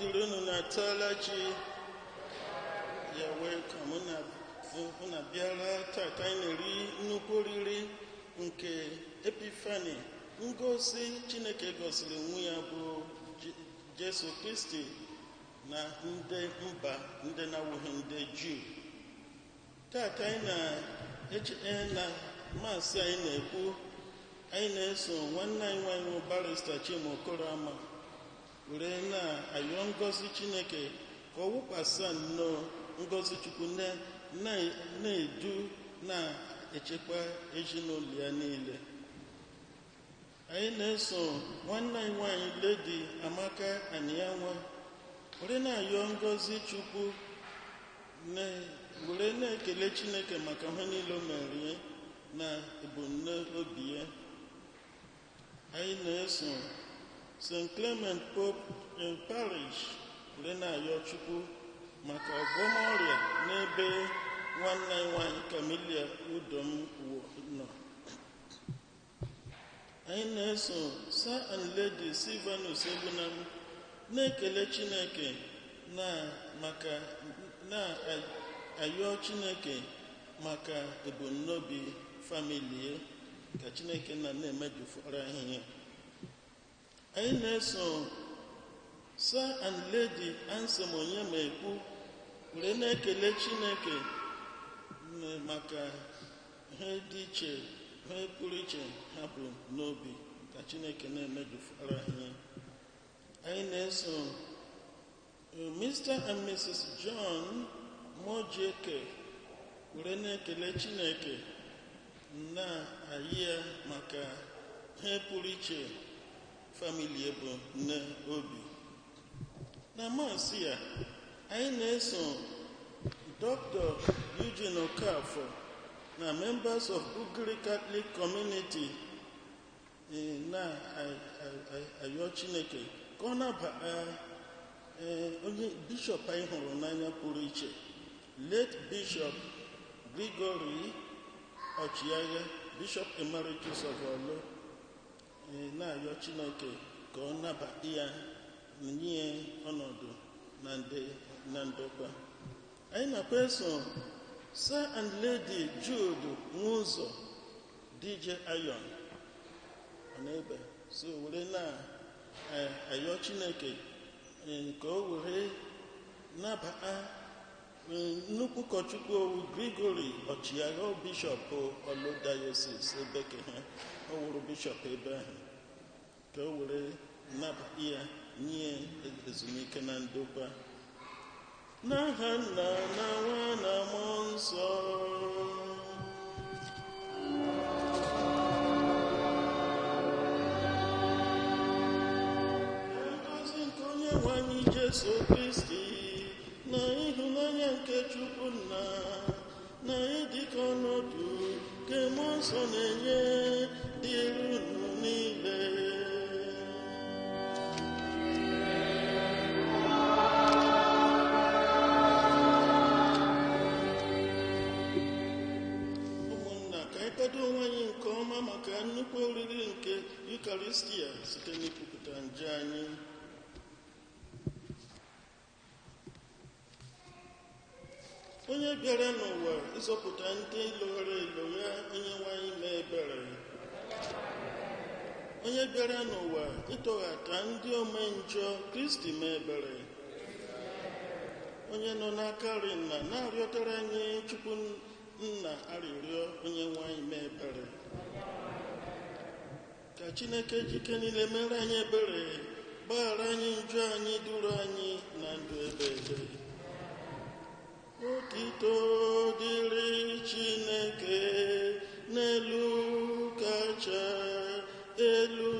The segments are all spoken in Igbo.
Dịrị unu na atala chi. Ya welcome. Unu abịala tata anyị na-eri nnukwu oriri nke Epifani, ngosi Chineke gosiri nwa ya bụ Jesu Kristi na ndị mba ndị na-awụghị ndị Juu. Tata anyị na maasị anyị na-ekwu, anyị na-eso nwanne anyị nwanyị bụ Barrister Chima Okoroama were na-ayọ ngọzi Chineke ka ọ wụkwasị nnọọ ngọzi Chukwu na-edu na-echekwa ezinụlọ ya niile. Anyị na-eso nwanne anyị nwanyị Lady Amaka Anianwa were na-ayọ ngọzi Chukwu, were na-ekele Chineke maka ihe niile o mere ya na ebumnobi ya. Anyị na-eso St. Clement Pope in Parish were na-ayọ Chukwu maka ọgwụgwọ ọrịa n'ebe nwanne anyị nwanyị Camelia Udom nọ. Anyị na-eso Sir and Lady Silvanus Egbunam na-ekele Chineke na maka na-ayọ Chineke maka ebumnobi famili ya, ka Chineke na na-emejupụtara ihe. Anyị na-eso Sir and Lady Anselm Onyemaekwu were na-ekele Chineke maka ihe dị iche, ihe pụrụ iche ha bụ n'obi, ka Chineke na-emejupụtara ihe. Anyị na-eso Mr. and Mrs. John Mojeke were na-ekele Chineke na-ayị ya maka ihe pụrụ iche famili bụ n'obi. Na maasị ya, anyị na-eso Dr. Eugene Okafor na members of Ugiri Catholic Community na-ayọ Chineke ka ọ nabata onye bishọp anyị hụrụ n'anya pụrụ iche, late Bishop Gregory Ọchịagha, Bishop Emeritus of Orlu, na-ayọ Chineke ka ọ nabata ya nye ọnọdụ na ndokwa. Anyị nakwa eso Sir and Lady Jude Nwụzọ DJ Iron n'ebe so were na-ayọ Chineke ka o were nabata nnukwu ụkọchukwu owu Gregory Ọchịagha, bishọp Orlu Diocese ebe ka ha ọ wụrụ bishọp ebe ahụ, ka o were nabata ya nye ezumike na ndokwa. N'aha Nna na Nwa na Mmụọ Nsọ. Ngọzi nke onye nwe anyị Jesu Kristi na ịhụnanya nke Chukwu Nna na ịdịkọ n'otu nke Mmụọ Nsọ na-enye dịrị unu niile. Ụmụnna, ka anyị kwado onwe anyị nke ọma maka nnukwu oriri nke Eucharistia site n'ikwupụta nje anyị. Onye bịara n'ụwa ịzọpụta ndị lụghara elogha, onye nwe anyị mee ebere. Onye bịara n'ụwa ịtọghata ndị ome njọ, Kristi mee ebere. Onye nọ n'aka nri nna na-arịọtara anyị Chukwu nna arịrịọ, onye nwe anyị mee ebere. Ka Chineke jike niile mere anyị ebere, gbaghara anyị njọ anyị, duru anyị na ndụ ebe ebe. Otito dịrị Chineke n'elu kacha elu.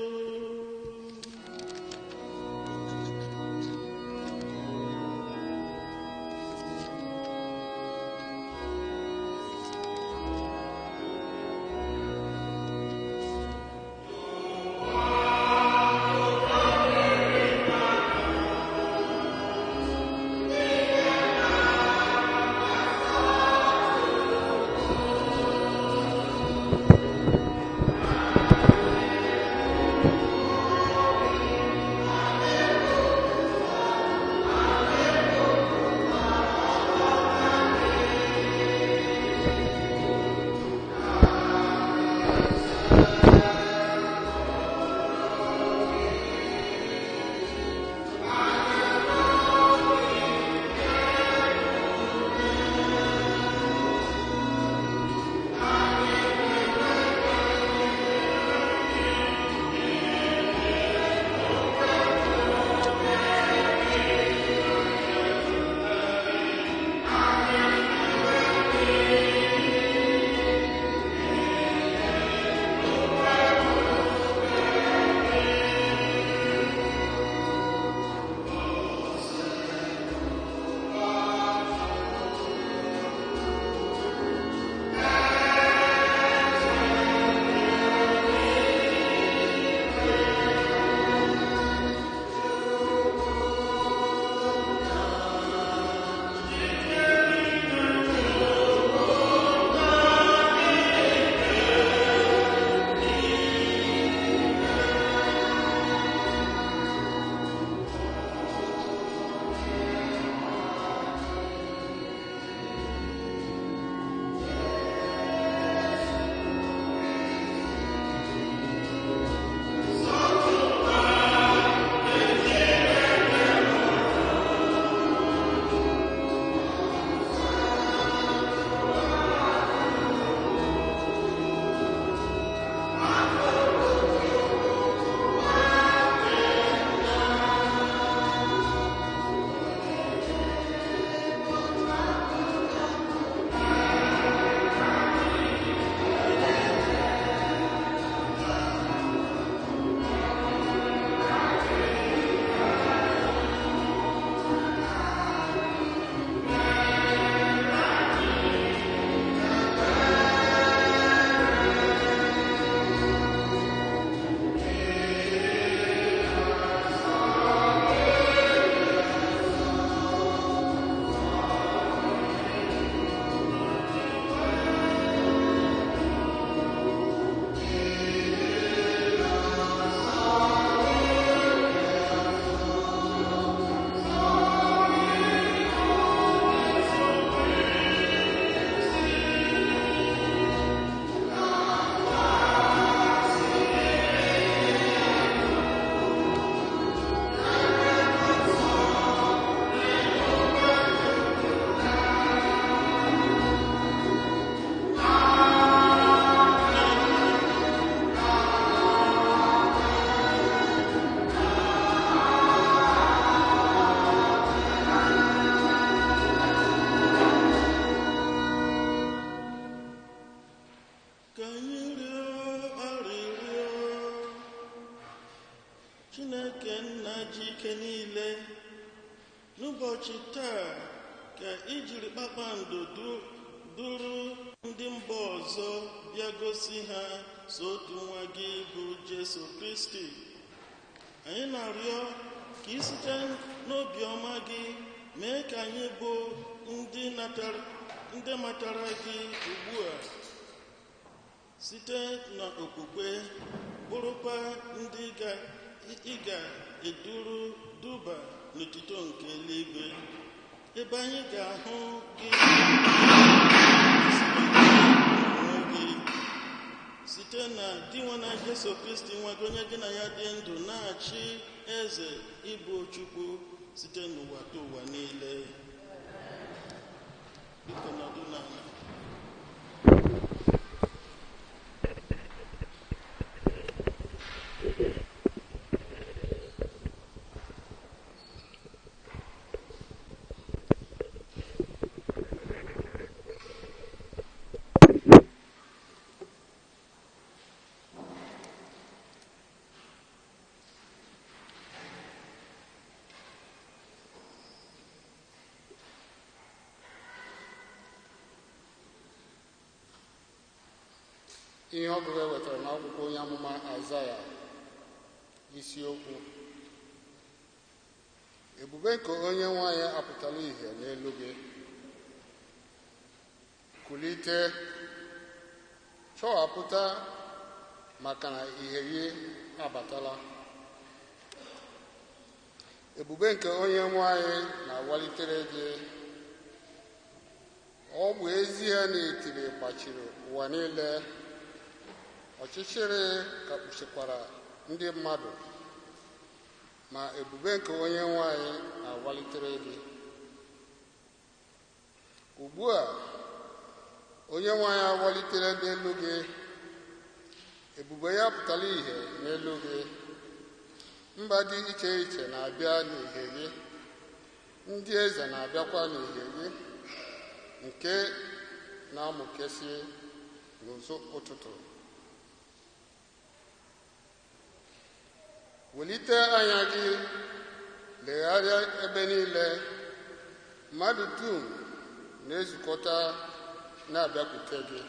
N'ụbọchị taa ka i jiri kpakpando duru ndị mba ọzọ bịa gosi ha so otu nwa gị bụ Jesu Kristi. Anyị na-arịọ ka i site n'obiọma gị mee ka anyị bụ ndị matara gị ugbu a site n'okwukwe, bụrụkwa ndị ị ga-eduru duba n'otuto nke eluigwe, ebe anyị ga-ahụ gị gị site na Dinwenụ Jesu Kristi nwa gị, onye gị na ya dị ndụ na-achị eze ịbụ Chukwu site n'ụwa ta ụwa niile. Biko nọdụ n'ala. Ihe ọgụgụ e wetara n'akwụkwọ onye amụma Aịzaya, isiokwu: ebube nke onye nwe anyị apụtala ìhè n'elu gị. Kulite, chọwapụta, maka na ìhè gị abatala. Ebube nke onye nwe anyị na-awalitere gị. Ọ bụ ezie na itiri gbachiri ụwa niile, ọchịchịrị ka kpuchikwara ndị mmadụ, ma ebube nke onye nwe anyị na-awalitere gị. Ugbu a, onye nwe anyị awalitere n'elu gị, ebube ya pụtara ìhè n'elu gị. Mba dị iche iche na-abịa n'ìhè gị, ndị eze na-abịakwa n'ìhè gị nke na-amụkesị n'ụzọ ụtụtụ. Welite anya gị legharịa ebe niile, mmadụ dum na-ezukọta na-abịakwute gị.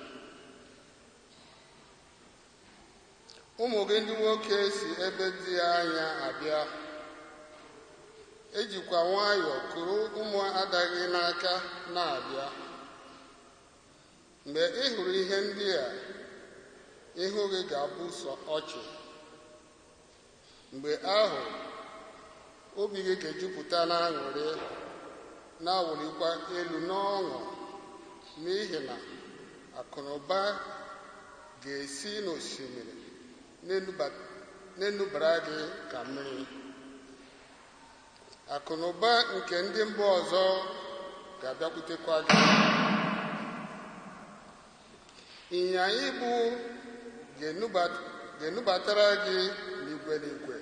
Ụmụ gị ndị nwoke si ebe dị anya abịa, ejikwa nwayọọ kuru ụmụada gị n'aka na-abịa. Mgbe ị hụrụ ihe ndị a, ihu gị ga-abụ sọ ọchị. Mgbe ahụ, obi gị ga-ejupụta n'aṅụrị, na-awụlikwa elu n'ọṅụ, n'ihi na akụnụba ga-esi n'osimiri na-enubara gị ka mmiri. Akụnụba nke ndị mba ọzọ ga-abịakwutekwa gị. Ịnyịnya ibu ga-enubatara gị n'igwe n'igwe.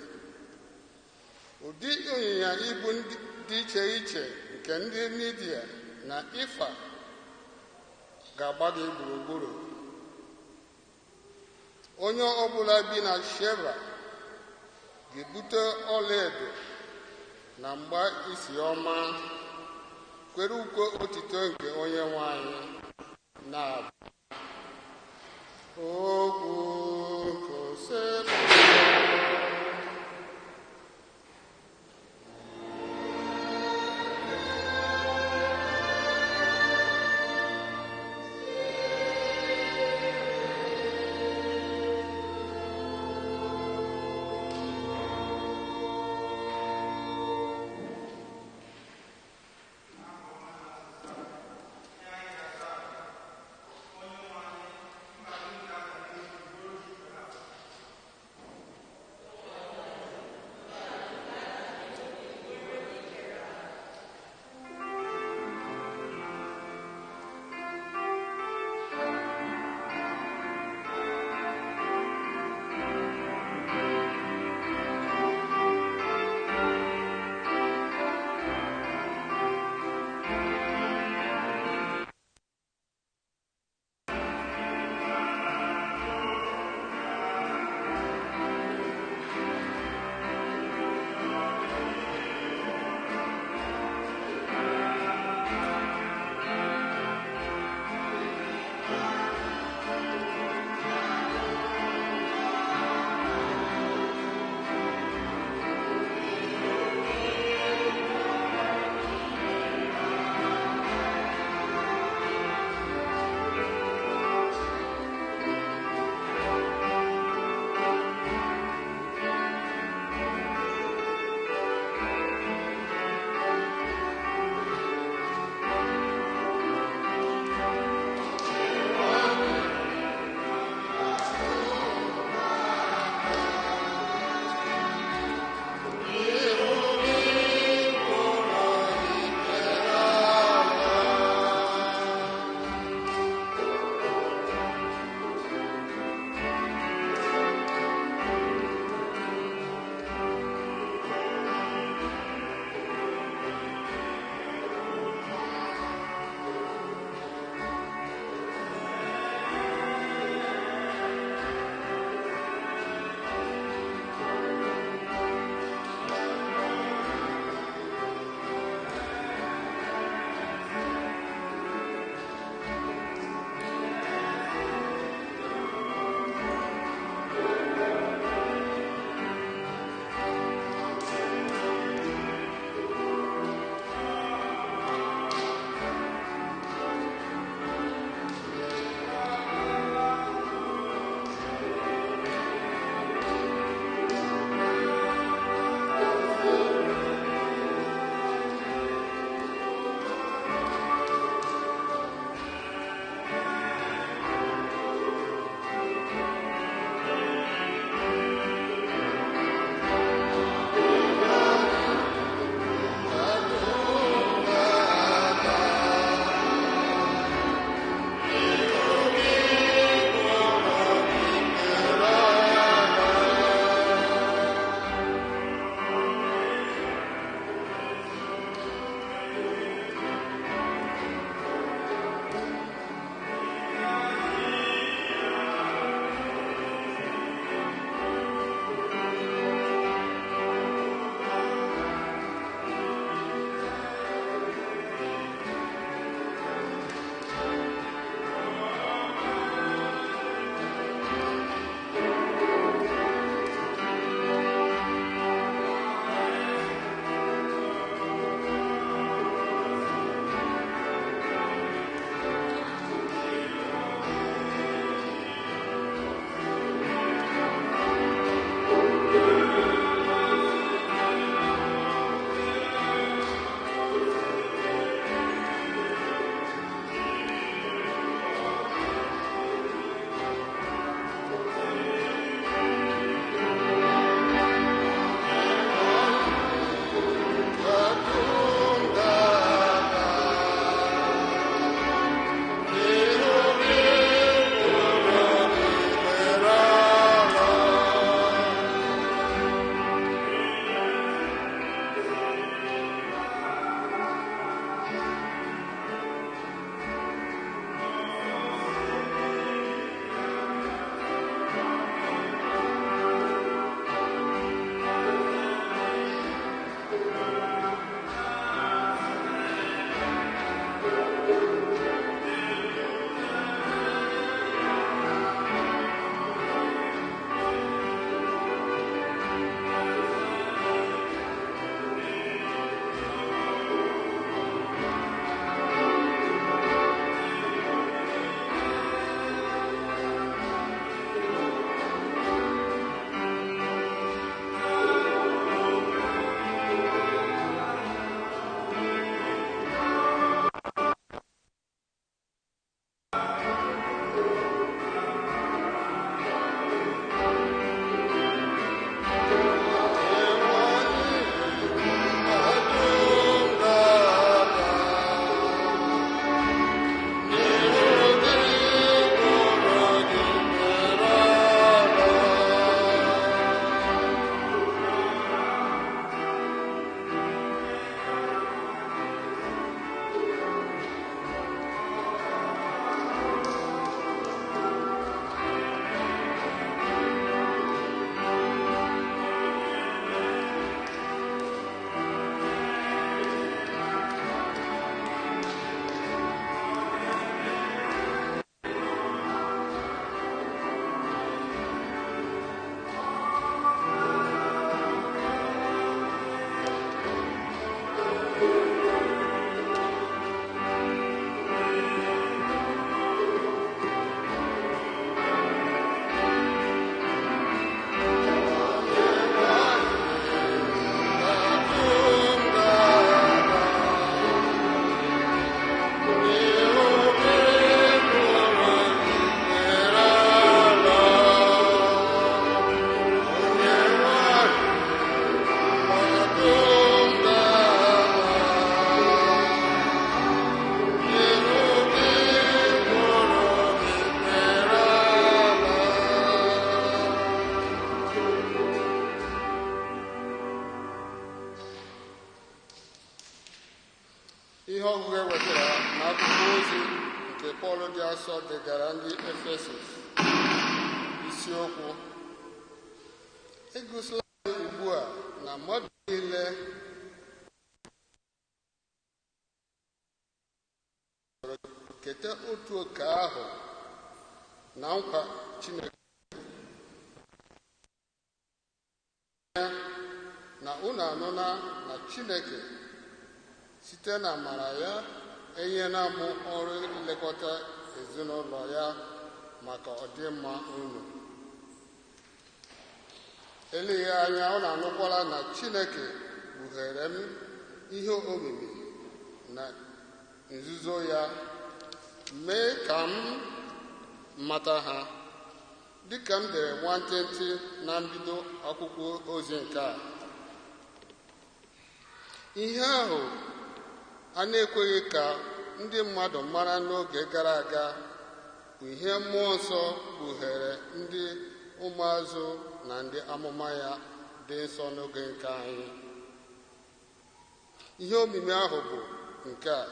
Ụdị ịnyịnya ibu dị iche iche nke ndị Midia na Ifa ga-agba gị gburugburu. Onye ọbụla bi na Sheba ga-ebute ọlaedo na mgba isi ọma, kwere ukwe otito nke onye nwe anyị na-abụ. Okwu nke Osebụrụwa. Ihe ọgụgụ e wetara n'akwụkwọ ozi nke Pọl dị asọ degara ndị Efesọs. Isiokwu: egosila anyị ugbu a na mmadụ niile keta otu oke ahụ na nkwa Chineke, na unu anụla na Chineke site na amara ya enyela m ọrụ ilekọta ezinụlọ ya maka ọdịmma unu. Eleghị anya unu anụkwala na Chineke kpughere m ihe omimi na nzuzo ya, mee ka m mata ha, dịka m dere nwantịntị na mbido akwụkwọ ozi nke a. Ihe ahụ a na-ekweghị ka ndị mmadụ mara n'oge gara aga bụ ihe mmụọ nsọ kpughere ndị ụmụazụ na ndị amụma ya dị nsọ n'oge nke anyị. Ihe omimi ahụ bụ nke a: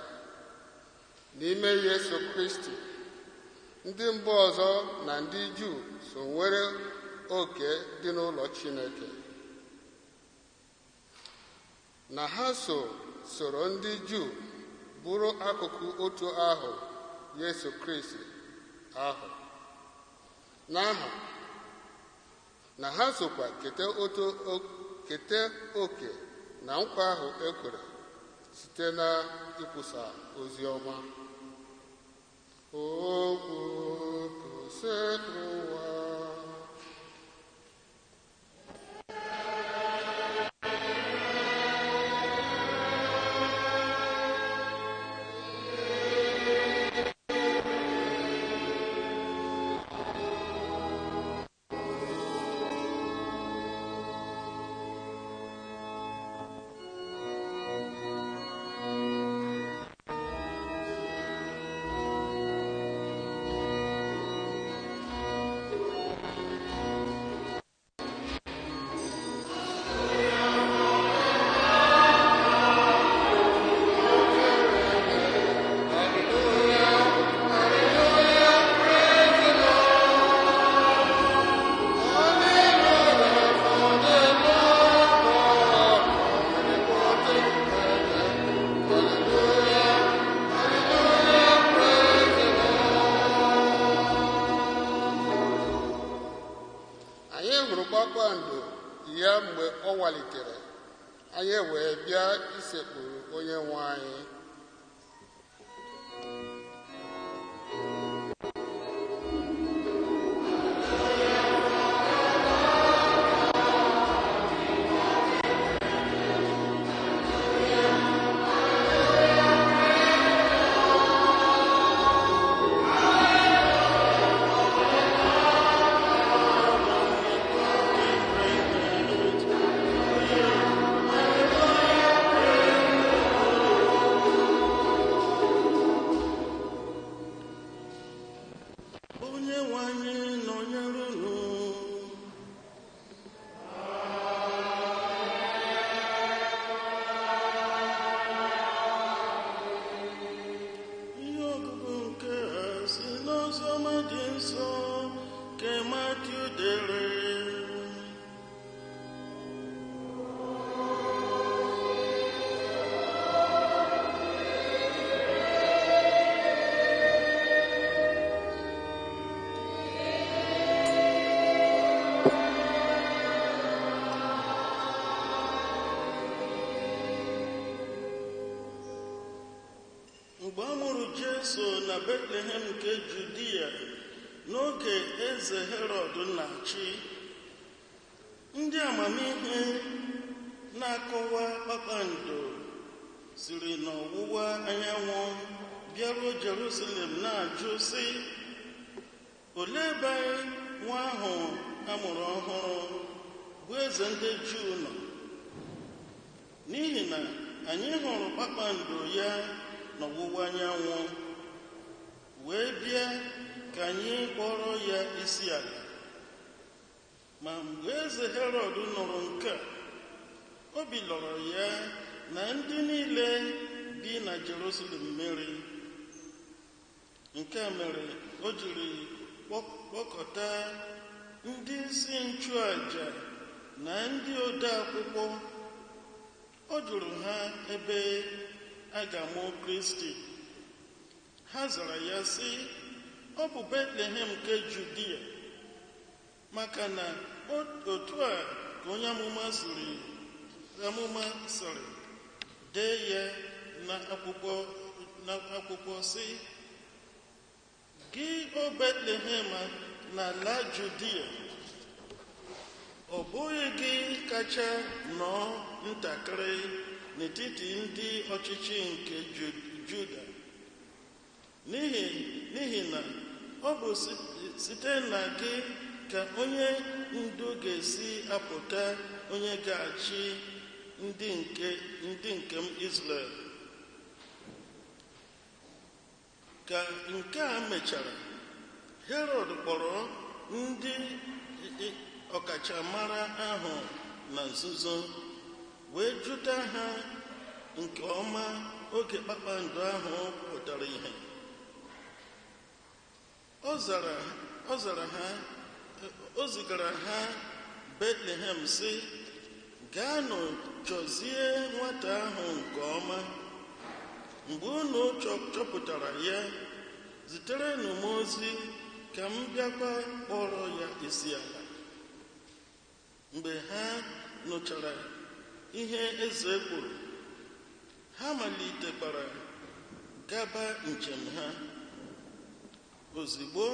n'ime Yesu Kristi, ndị mba ọzọ na ndị Juu so nwere oke dị n'ụlọ Chineke, na ha so soro ndị Juu bụrụ akụkụ otu ahụ Yesu Kristi ahụ, n'aha na ha sokwa keta oke na nkwa ahụ e kwere site na ikwusa ozi ọma. Okwu Osebụrụwa. Anyị hụrụ kpakpando ya mgbe ọ walitere, anyị wee bịa isekpuru onye nwe anyị. Onye nwe anyị nọnyere unu. Ihe ọgụgụ nke a si n'Oziọma dị nsọ nke Matiu dere. Mgbe a mụrụ Jesu na Betlehem nke Judia n'oge eze Herọd na-achị, ndị amamihe na-akọwa kpakpando siri n'ọwụwa anyanwụ bịaruo Jerusalem na-ajụ sị, olee ebe nwa ahụ a mụrụ ọhụrụ bụ eze ndị Juu nọ? N'ihi na anyị hụrụ kpakpando ya n'ọwụwa anyanwụ wee bịa ka anyị kpọrọ ya isi ala. Ma mgbe eze Herọd nụrụ nke a, obi lọrọ ya na ndị niile bi na Jerusalem mmeri. Nke a mere o jiri kpọkọta ndị isi nchụaja na ndị ode akwụkwọ. Ọ jụrụ ha ebe a ga-amụ Kristi. Ha zara ya sị, ọ bụ Betlehem nke Judia, maka na otu a ka onye amụma sịrị dee ya n'akwụkwọ sị, gị o Betlehem n'ala Judia, ọ bụghị gị kacha nọọ ntakịrị n'etiti ndị ọchịchị nke Juda, n'ihi na ọ bụ site na gị ka onye ndu ga-esi apụta, onye ga-achị ndị nke m Izrel. Ka nke a mechara, Herọd kpọrọ ndị ọkachamara ahụ na nzuzo wee jụta ha nke ọma oge kpakpando ahụ pụtara ìhè. O zigara ha Betlehem sị, gaanụ chọzie nwata ahụ nke ọma. Mgbe unu chọpụtara ya, ziterenụ m ozi ka m bịakwa kpọrọ ya isi ala. Mgbe ha nụchara ihe eze kwuru, ha malitekwara gaba njem ha. Ozugbo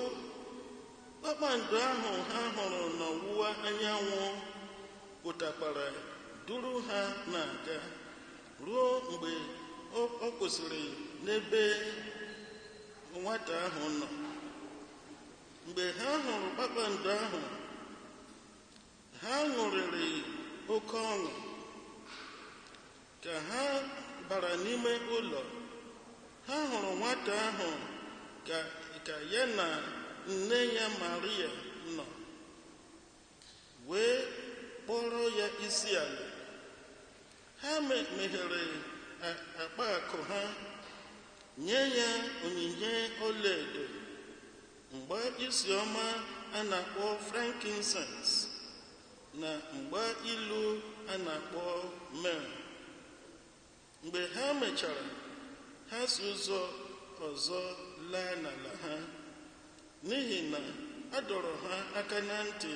kpakpando ahụ ha hụrụ n'ọwụwa anyanwụ pụtakwara duru ha na-aga ruo mgbe ọ kwụsịrị n'ebe nwata ahụ nọ. Mgbe ha hụrụ kpakpando ahụ, ha ṅụrịrị oke ọṅụ. Ka ha bara n'ime ụlọ, ha hụrụ nwata ahụ ka ya na nne ya Maria nọ, wee kpọrọ ya isi ala. Ha meghere akpa akụ ha, nye ya onyinye ọlaedo, mgba isi ọma a na-akpọ frankincense na mgba ilu a na-akpọ myrrh. Mgbe ha mechara, ha si ụzọ ọzọ laa n'ala ha, n'ihi na a dọrọ ha aka na ntị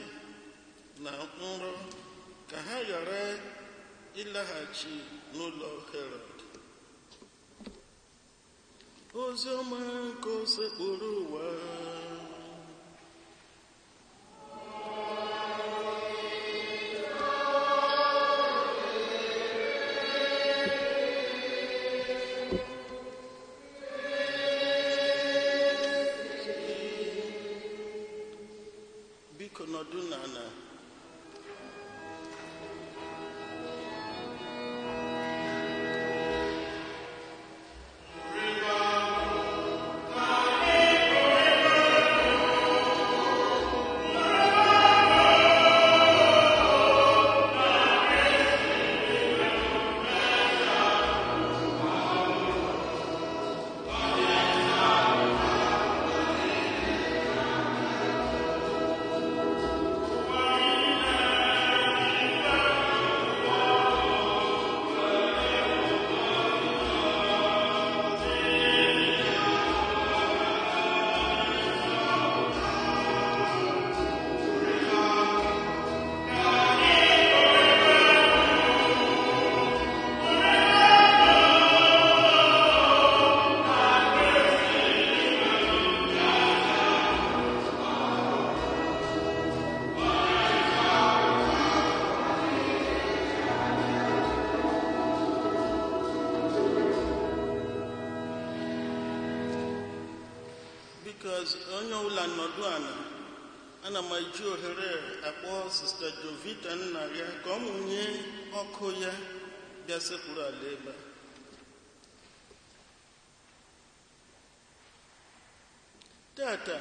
na nrọ ka ha ghara ịlaghachi n'ụlọ Herọd. Ozi ọma nke osekpụrụ ụwa. Biko nọdụ n'ala. Onye ọbụla nọdụ ala, ana m eji ohere akpọ Sista Jovita nna ya ka ọ mụnye ọkụ ya bịa sekpuru ala ebe a. Tata,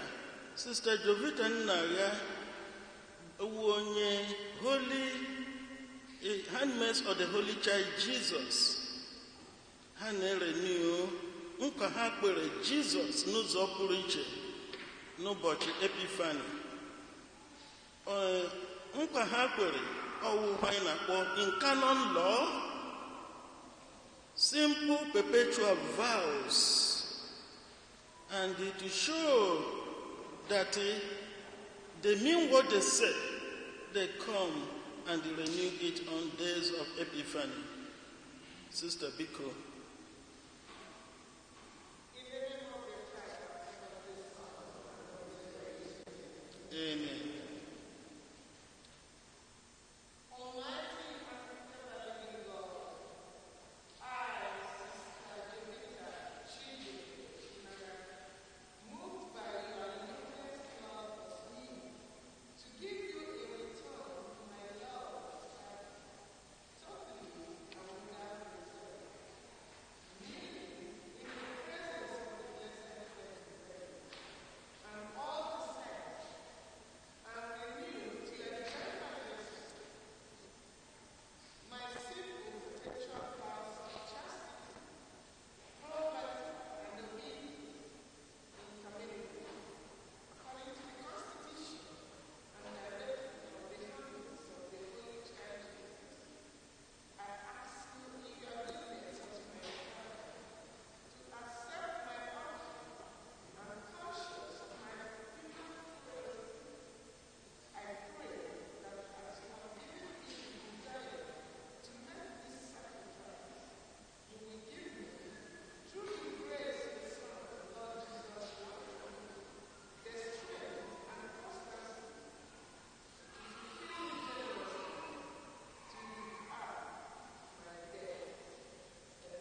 Sista Jovita nna ya wu onye Holy Handmaids of the Holy Child Jesus Ha na-erenew nkwa ha kpere Jizọs n'ụzọ pụrụ iche n'ụbọchị Epifani. Nkwa ha kwere ọwụwa anyị na-akpọ in canon law, simple perpetual vows, and to show that they mean what they say, they come and renew it on days of Epiphany. Sister Biko. Amen.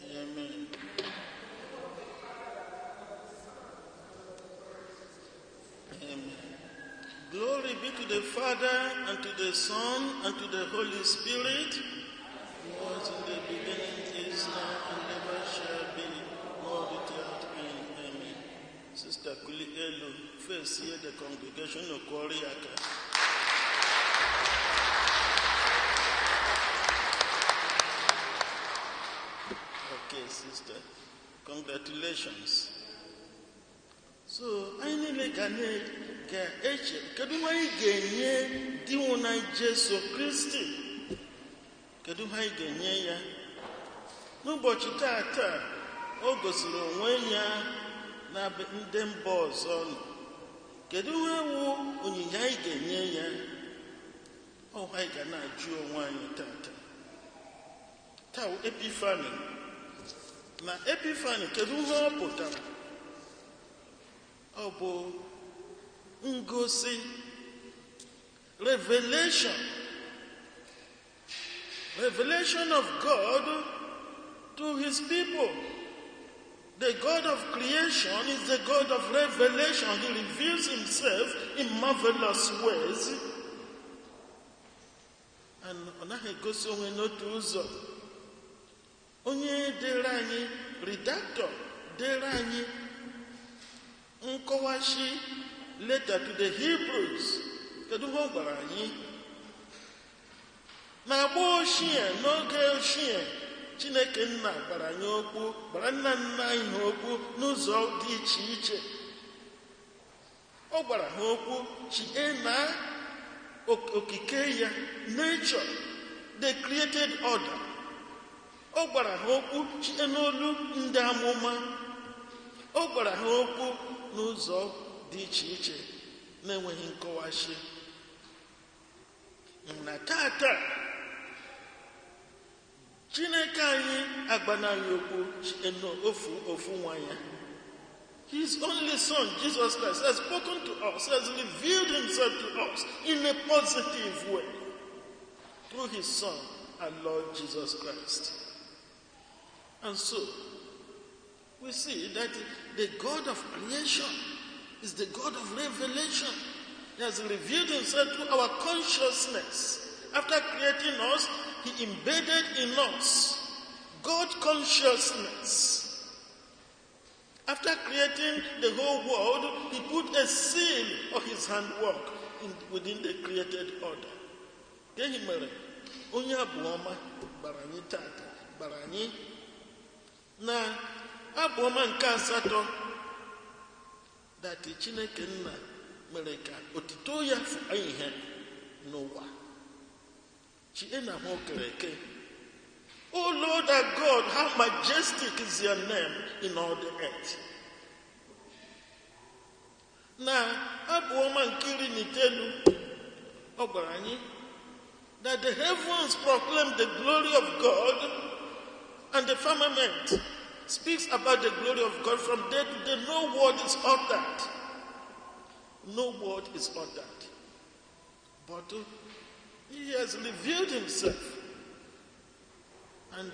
Amen. Amen. Glory be to the Father, and to the Son, and to the Holy Spirit, was in the beginning, is now, and ever shall be, world without end. Amen. Sister Kuli Elu, first here the congregation of Kwariaka. Okay, sister. Congratulations. So, anyị niile ga ga-eche kedu ihe anyị ga-enye di nwụna Jesu Kristi, kedu ihe anyị ga-enye ya n'ụbọchị taa? O gosiri onwe ya na ndị mba ọzọ nọ. Kedu ihe wu onyinye anyị ga-enye ya? Ọ anyị ga na-ajụ onwe anyị tata. Taa wụ Epifani. Na Epifani, kedu ihe ọ pụtara? Ọ bụ ngosi, revelation, revelation of God to his people. The God of creation is the God of revelation. He reveals himself in marvelous ways, and ọ naghị egosi onwe n'otu ụzọ. Onye dere anyị, redactor dere anyị nkọwashi letter to the Hebrews, kedu ihe ọ gwara anyị? Na agba ochie, n'oge ochie, Chineke nna gwara anyị okwu, gwara nna nna anyị ha okwu n'ụzọ dị iche iche. Ọ gwara ha okwu chie na okike ya, nature, the created order. Ọ gwara ha okwu chie n'olu ndị amụma. Ọ gwara ha okwu n'ụzọ dị iche iche na-enweghị nkọwashi. Na tata, Chineke anyị agbanaghị okwu chie n'ofu ofu nwa ya. His only Son, Jesus Christ, has spoken to us, has revealed himself to us in a positive way through his Son, our Lord Jesus Christ. And so, we see that the God of creation is the God of revelation. He has revealed himself to our consciousness. After creating us, he embedded in us God consciousness. After creating the whole world, he put a seal of his handwork within the created order. Gịnị mere onye abụọma gbara anyị tata, gbara anyị Na abụ ọma nke asatọ, that Chineke nna mere ka otito ya fụa ihe n'ụwa chie na hụ okere eke. O Lord our God, how majestic is your name in all the earth. Na abụ ọma nke 19, ọ gwara anyị that the heavens proclaim the glory of God and the firmament speaks about the glory of God from day to day. No word is uttered. No word is uttered. But he has revealed himself. And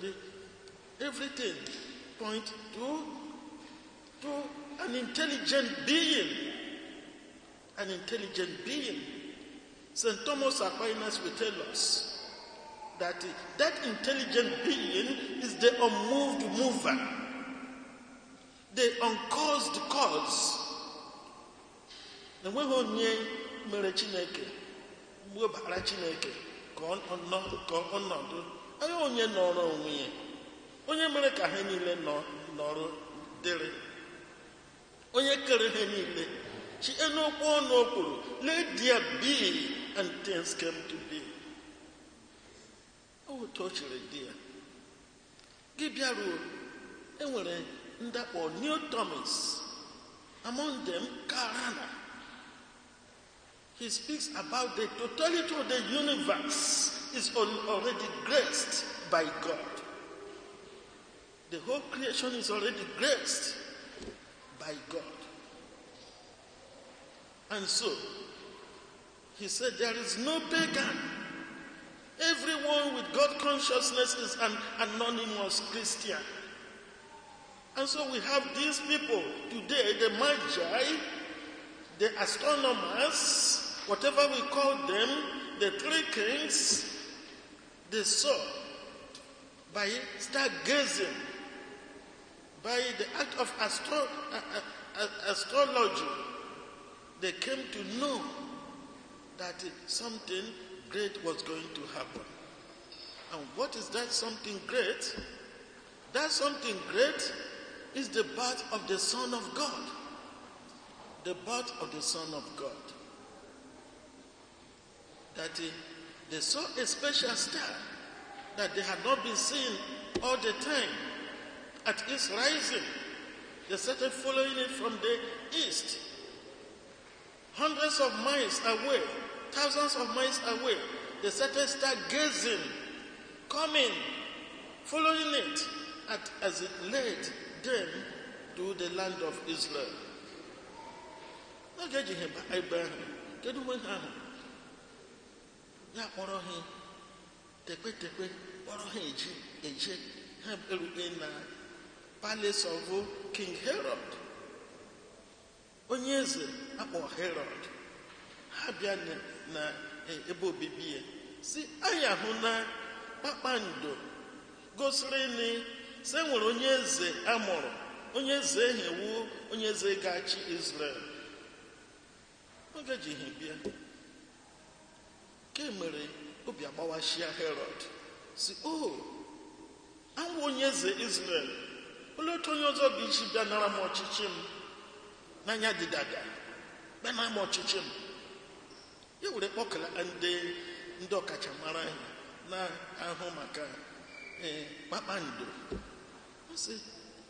everything points to an intelligent being. An intelligent being. St. Thomas Aquinas will tell us that that intelligent being is the unmoved mover, the uncaused cause. Enweghị onye mere Chineke webara Chineke ka ọnọdụ onye onye nọrọ onwe ya, onye mere ka ha niile nọrọ dịrị, onye kere ha niile. Chi n'okwu ọnụ o kwuru, "Let there be," and things came to be. Otu o chere dị ya gị bịaruo, enwere ndakpọ New Thomas, among them Karana. He speaks about the totality of the universe is already graced by God. The whole creation is already graced by God. And so, he said there is no pagan. Everyone with God consciousness is an anonymous Christian. And so we have these people today, the Magi, the astronomers, whatever we call them, the three kings, they saw by stargazing, by the act of astrology, they came to know that something great was going to happen. And what is that something great? That something great is the birth of the Son of God. The birth of the Son of God. That they saw a special star that they had not been seeing all the time. At its rising, they started following it from the east. Hundreds of miles away, thousands of miles away, they started stargazing, coming, following it as it led them to the land of Israel. N'oge eji ha ebe ahụ, kedu mgbe ha ahụ? Ya kpọrọ ha tekpe tekpe, kpọrọ ha eje eje, ha erute na palace of King Herod. Onye eze akpọ Herod. Ha bịa na ebe obibi ya, si anyị ahụ na kpakpando gosiri ni sị nwere onye eze amụrụ, onye eze ehewu, onye eze ga-achị Israel. Oge ji ha bịa, ke mere obi agbawashia Herod, si o awụ onye eze Israel, olee otu onye ọzọ bụ isi bịa nara m ọchịchị m n'anya dị dada, bịa nara m ọchịchị m. Ya were kpọkara ndị ọkachamara na-ahụ maka kpakpando. Ọ sị,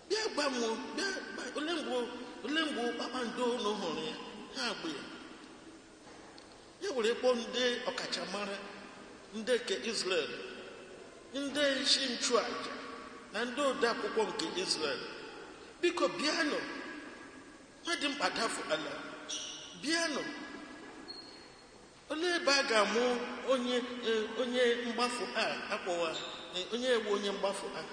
bịa gwa m, bịa ole mgbe kpakpando unu hụrụ ya? Ha agba ya. Ya were kpọọ ndị ọkachamara ndị nke Israel, ndị isi nchụaja na ndị ode akwụkwọ nke Israel, biko bịanụ, ha dị mkpa dafụ ala, bịanụ, olee ebe a ga-amụ onye mgbafu a akpọwa onye ewu onye mgbafu a,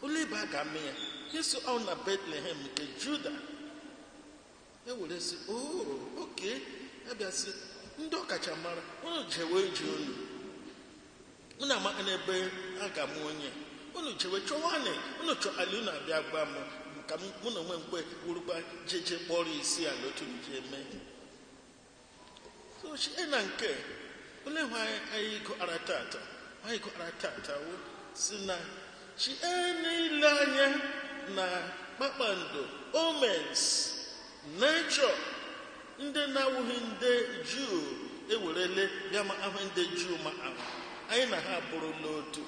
olee ebe a ga-amụ ya? Isi ọ na Bethlehem nke Juda. E were sị, oh, okay, abịa sị ndị ọkachamara unu jewe ije unu, unu amaka n'ebe a ga-amụ onye, unu jewe chọwanị, unu chọ ala, unu abịa gba m ka mụ na onwe mkpe wurukwa jeje kpọrọ isi ala otu m ji eme. So chie na nke ole hụ anyị gụara tata, anyị gụara tata wụ si na Chie n'ile anya na kpakpando, omens, nature, ndị na-awụghị ndị Juu ewerele bịa ma ahụ ndị Juu ma ahụ. Anyị na ha abụrụla otu.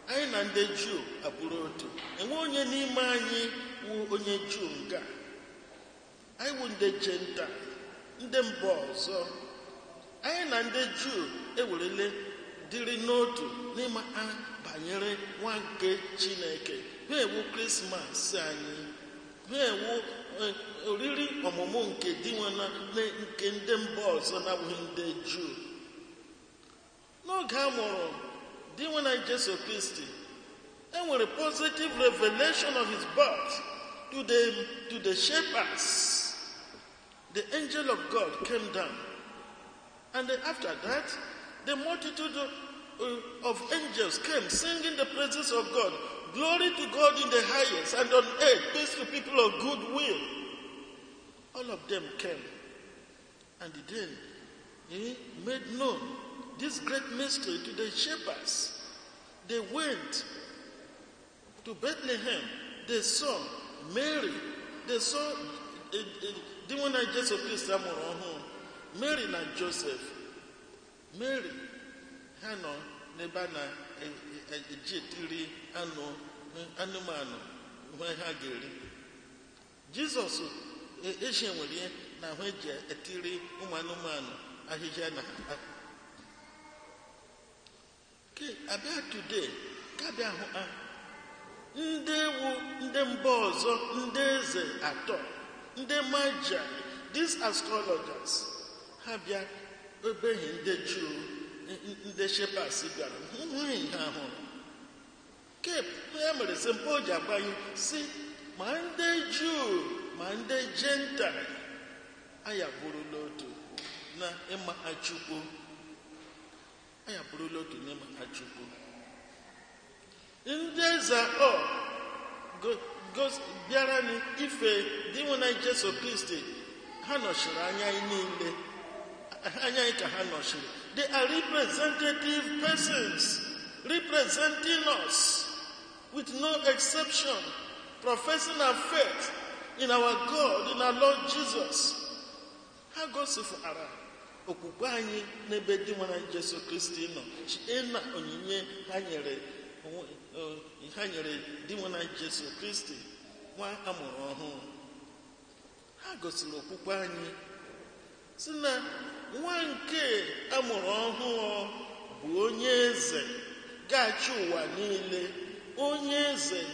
Anyị na ndị Juu abụrụ otu. Enwe onye n'ime anyị wụ onye Juu nga. Anyị wụ ndị Jentaịl, ndị mba ọzọ. Anyị na ndị Juu ewerele dịrị n'otu n'ịma ha banyere nwa nke Chineke. Ha ewu Krismas anyị. Ha ewu oriri ọmụmụ nke dinwe na nke ndị mba ọzọ na-abụghị ndị Juu. N'oge a mụrụ dinwe na Jesu Kristi, e nwere positive revelation of his birth to the shepherds. The angel of God came down. And then after that, the multitude of angels came singing the praises of God. Glory to God in the highest, and on earth peace to people of good will. All of them came. And then he made known this great mystery to the shepherds. They went to Bethlehem. They saw Mary. They saw di nwe na Jesu Kristi amụrụ ọhụụ. Mary na Joseph. Mary, ha nọ n'ebe a na-eji etiri anụ anụmanụ ihe ha ga-eri. Jizọs eji nwere ihe na ahụ eji etiri ụmụ anụmanụ ahịhịa na ha. Ke abịa today, ka bịa hụ ha. Ndị ewu, ndị mba ọzọ, ndị eze atọ, ndị Magi, these astrologers, ha bịa ebeghị ndị Juu, ndị shepherds bịara, hụ ha hụrụ. Cape, ya mere St. Paul ji agwa anyị si ma ndị Juu ma ndị Gentile anyị abụrụla otu na ịma Chukwu. Anyị abụrụla otu n'ịma Chukwu. Ndị eze ọ bịara ife dinwe na Jesu Kristi, ha nọchiri anya anyị niile. Anya anyị ka ha nọchiri. They are representative persons representing us with no exception, professing our faith in our God, in our Lord Jesus. Ha gosipụtara okwukwe anyị n'ebe dinwe na Jesu Kristi nọ chie na onyinye ha nyere ha nyere dinwe na Jesu Kristi nwa amụrụ ọhụụ. Ha gosiri okwukwe anyị si na nwa nke amụrụ ọhụụ bụ onye eze ga-achị ụwa niile, onye eze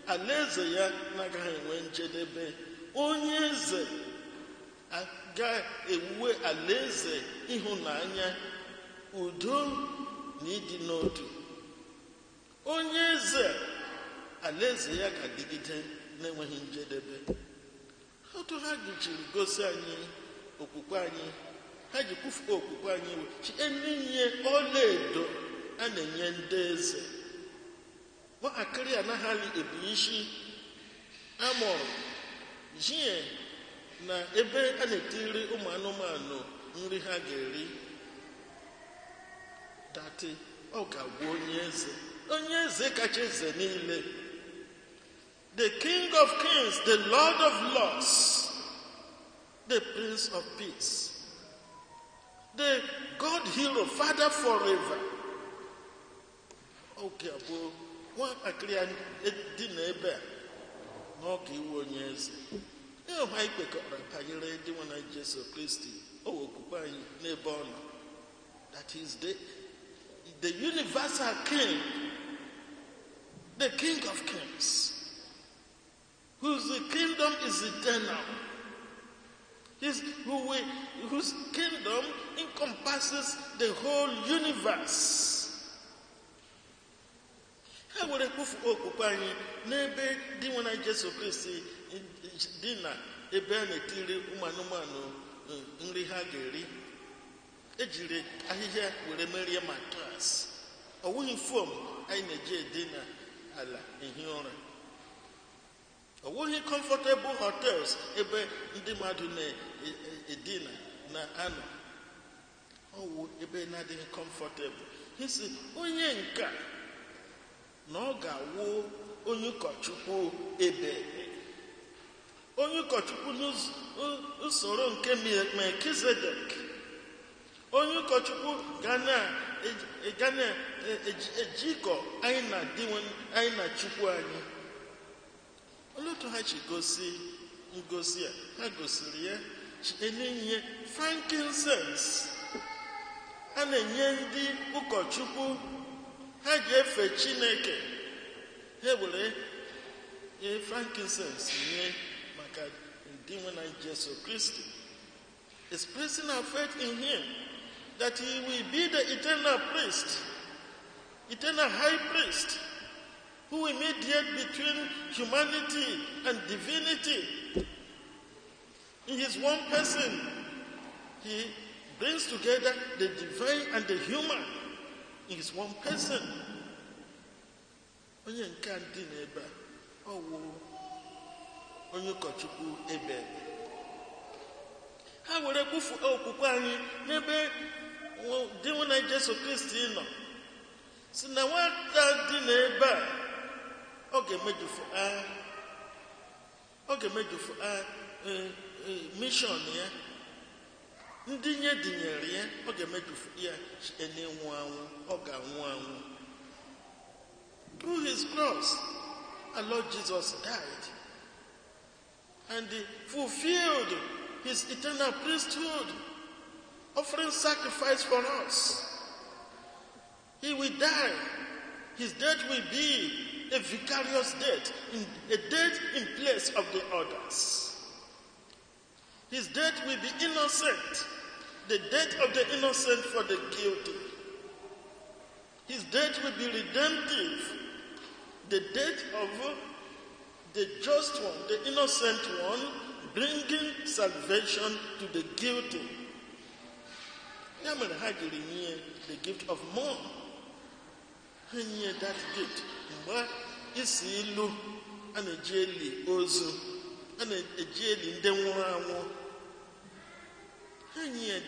alaeze ya na-agaghị enwe njedebe, onye eze ga-ewuwe alaeze ịhụnanya, udo na ịdị n'otu. Onye eze alaeze ya ga-adịgide na-enweghị njedebe. Otu ha jiri gosi anyị okwukwe anyị, ha ji kwufuo okwukwe anyị site n'inye ọlaedo a na-enye ndị eze. Nwatakịrị anaghị ebu isi amụrụ jie na ebe a na-etiri ụmụ anụmanụ nri ha ga-eri. Dati ọ ga-agwa onye eze, onye eze kacha eze niile, the King of Kings, the Lord of Lords, the Prince of Peace, the God hero, Father forever. Oge abụọ nwatakịrị a dị n'ebe a na ọ ga iwu onye eze. Ihe anyị kpekọrọ banyere dị nwa na Jesu Kristi, o okwukwe anyị n'ebe ọ nọ. That is the universal king, the King of Kings, whose kingdom is eternal, whose kingdom encompasses the whole universe. Ha were kwufu okwukwe anyị n'ebe dị nwa na Jesu Kristi dị na ebe a na-etiri ụmụ anụmanụ nri ha ga-eri. Ejiri ahịhịa were merie matras. Ọ wụghị foam anyị na-eji edina ala ehi ụra. Ọ wụghị comfortable hotels ebe ndị mmadụ na-edina na anọ. Ọ wụ ebe na-adịghị comfortable. He sị onye nka Na ọ ga-awụ onye ụkọchukwu ebe onye ụkọchukwu n'usoro nke Melkizedek, onye ụkọchukwu ga na-ejikọ anyị na anyị na Chukwu anyị. Olee otu ha si gosi ngosi a? Ha gosiri ya enye frankincense a na-enye ndị ụkọchukwu ha ji efe Chineke. Ha were frankincense nye maka ndị nwe na Jesu Kristi, expressing our faith in him that he will be the eternal priest, eternal high priest, who will mediate between humanity and divinity. In his one person, he brings together the divine and the human in his one person. Onye nke a dị n'ebe a, ọ wụ onye ụkọchukwu ebe ebe. Ha were kwufu okwukwe anyị n'ebe dị nwe na Jesu Kristi nọ, si na nwata dị n'ebe a, ọ ga-emejufu mission ya, ndị nye dịnyere ya, ọ ga-emejufu ya na-enwu anwụ, ọ ga-anwụ anwụ. Through his cross, our Lord Jesus died and he fulfilled his eternal priesthood, offering sacrifice for us. He will die. His death will be a vicarious death, a death in place of the others. His death will be innocent, the death of the innocent for the guilty. His death will be redemptive, the death of the just one, the innocent one, bringing salvation to the guilty. Ya mere ha jiri nye the gift of myrrh. Ha nye that gift mgbe isi ilu a na-eji eli ozu, a na-eji eli ndị nwụrụ anwụ. Ha nye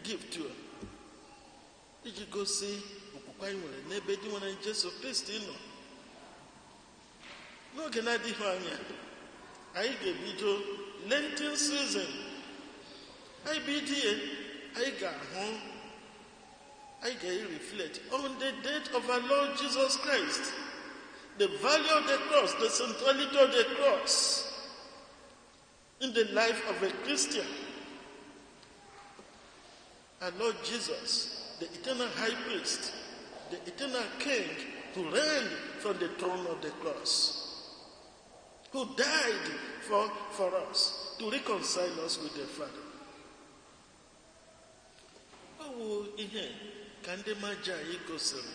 gift a iji gosi okwukwe anyị nwere n'ebe dị nwere Jesu Kristi nọ. N'oge na-adịghị anya, anyị ga-ebido Lenten season. Anyị bido ya, anyị ga-ahụ, anyị ga-reflect on the death of our Lord Jesus Christ, the value of the cross, the centrality of the cross in the life of a Christian. Our Lord Jesus, the eternal high priest, the eternal king who reigned from the throne of the cross, who died for us to reconcile us with the Father. Ọ wụ ihe ka ndị Magi anyị gosiri,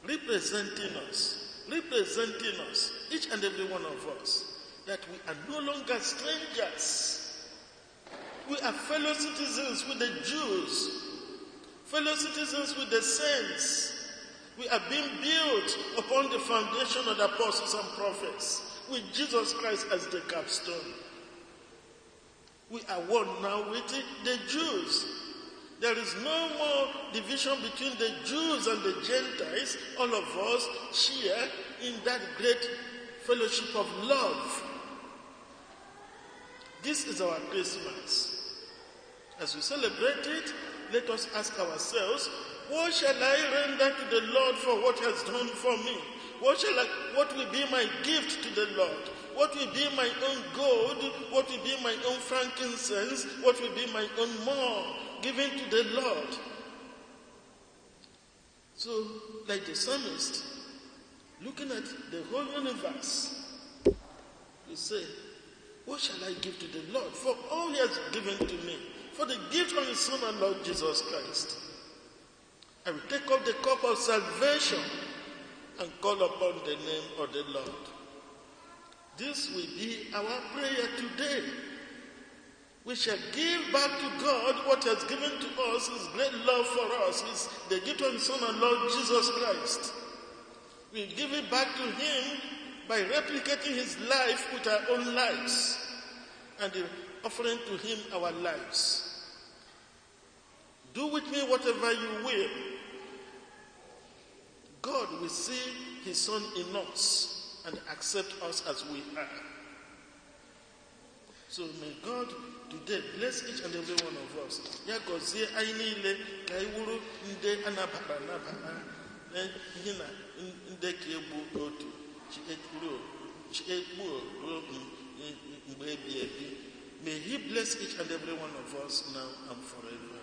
representing us, each and every one of us, that we are no longer strangers. We are fellow citizens with the Jews, fellow citizens with the saints. We are being built upon the foundation of the apostles and prophets, with Jesus Christ as the capstone. We are one now with the Jews. There is no more division between the Jews and the Gentiles. All of us share in that great fellowship of love. This is our Christmas. As we celebrate it, let us ask ourselves, what shall I render to the Lord for what he has done for me? What will be my gift to the Lord? What will be my own gold? What will be my own frankincense? What will be my own myrrh given to the Lord? So, like the psalmist, looking at the whole universe, you say, what shall I give to the Lord for all he has given to me? For the gift of his Son and Lord Jesus Christ. I will take up the cup of salvation and call upon the name of the Lord. This will be our prayer today. We shall give back to God what he has given to us, his great love for us, the gift of his Son and Lord Jesus Christ. We give it back to him by replicating his life with our own lives and offering to him our lives. Do with me whatever you will. God will see his son in us and accept us as we are. So may God today bless each and every one of us. Ya gọzie anyị niile ka anyị wuru ndị anabara anabara ihe na ndị ka egbu otu egbuo ruo mgbe ebi ebi. May he bless each and every one of us now and forever.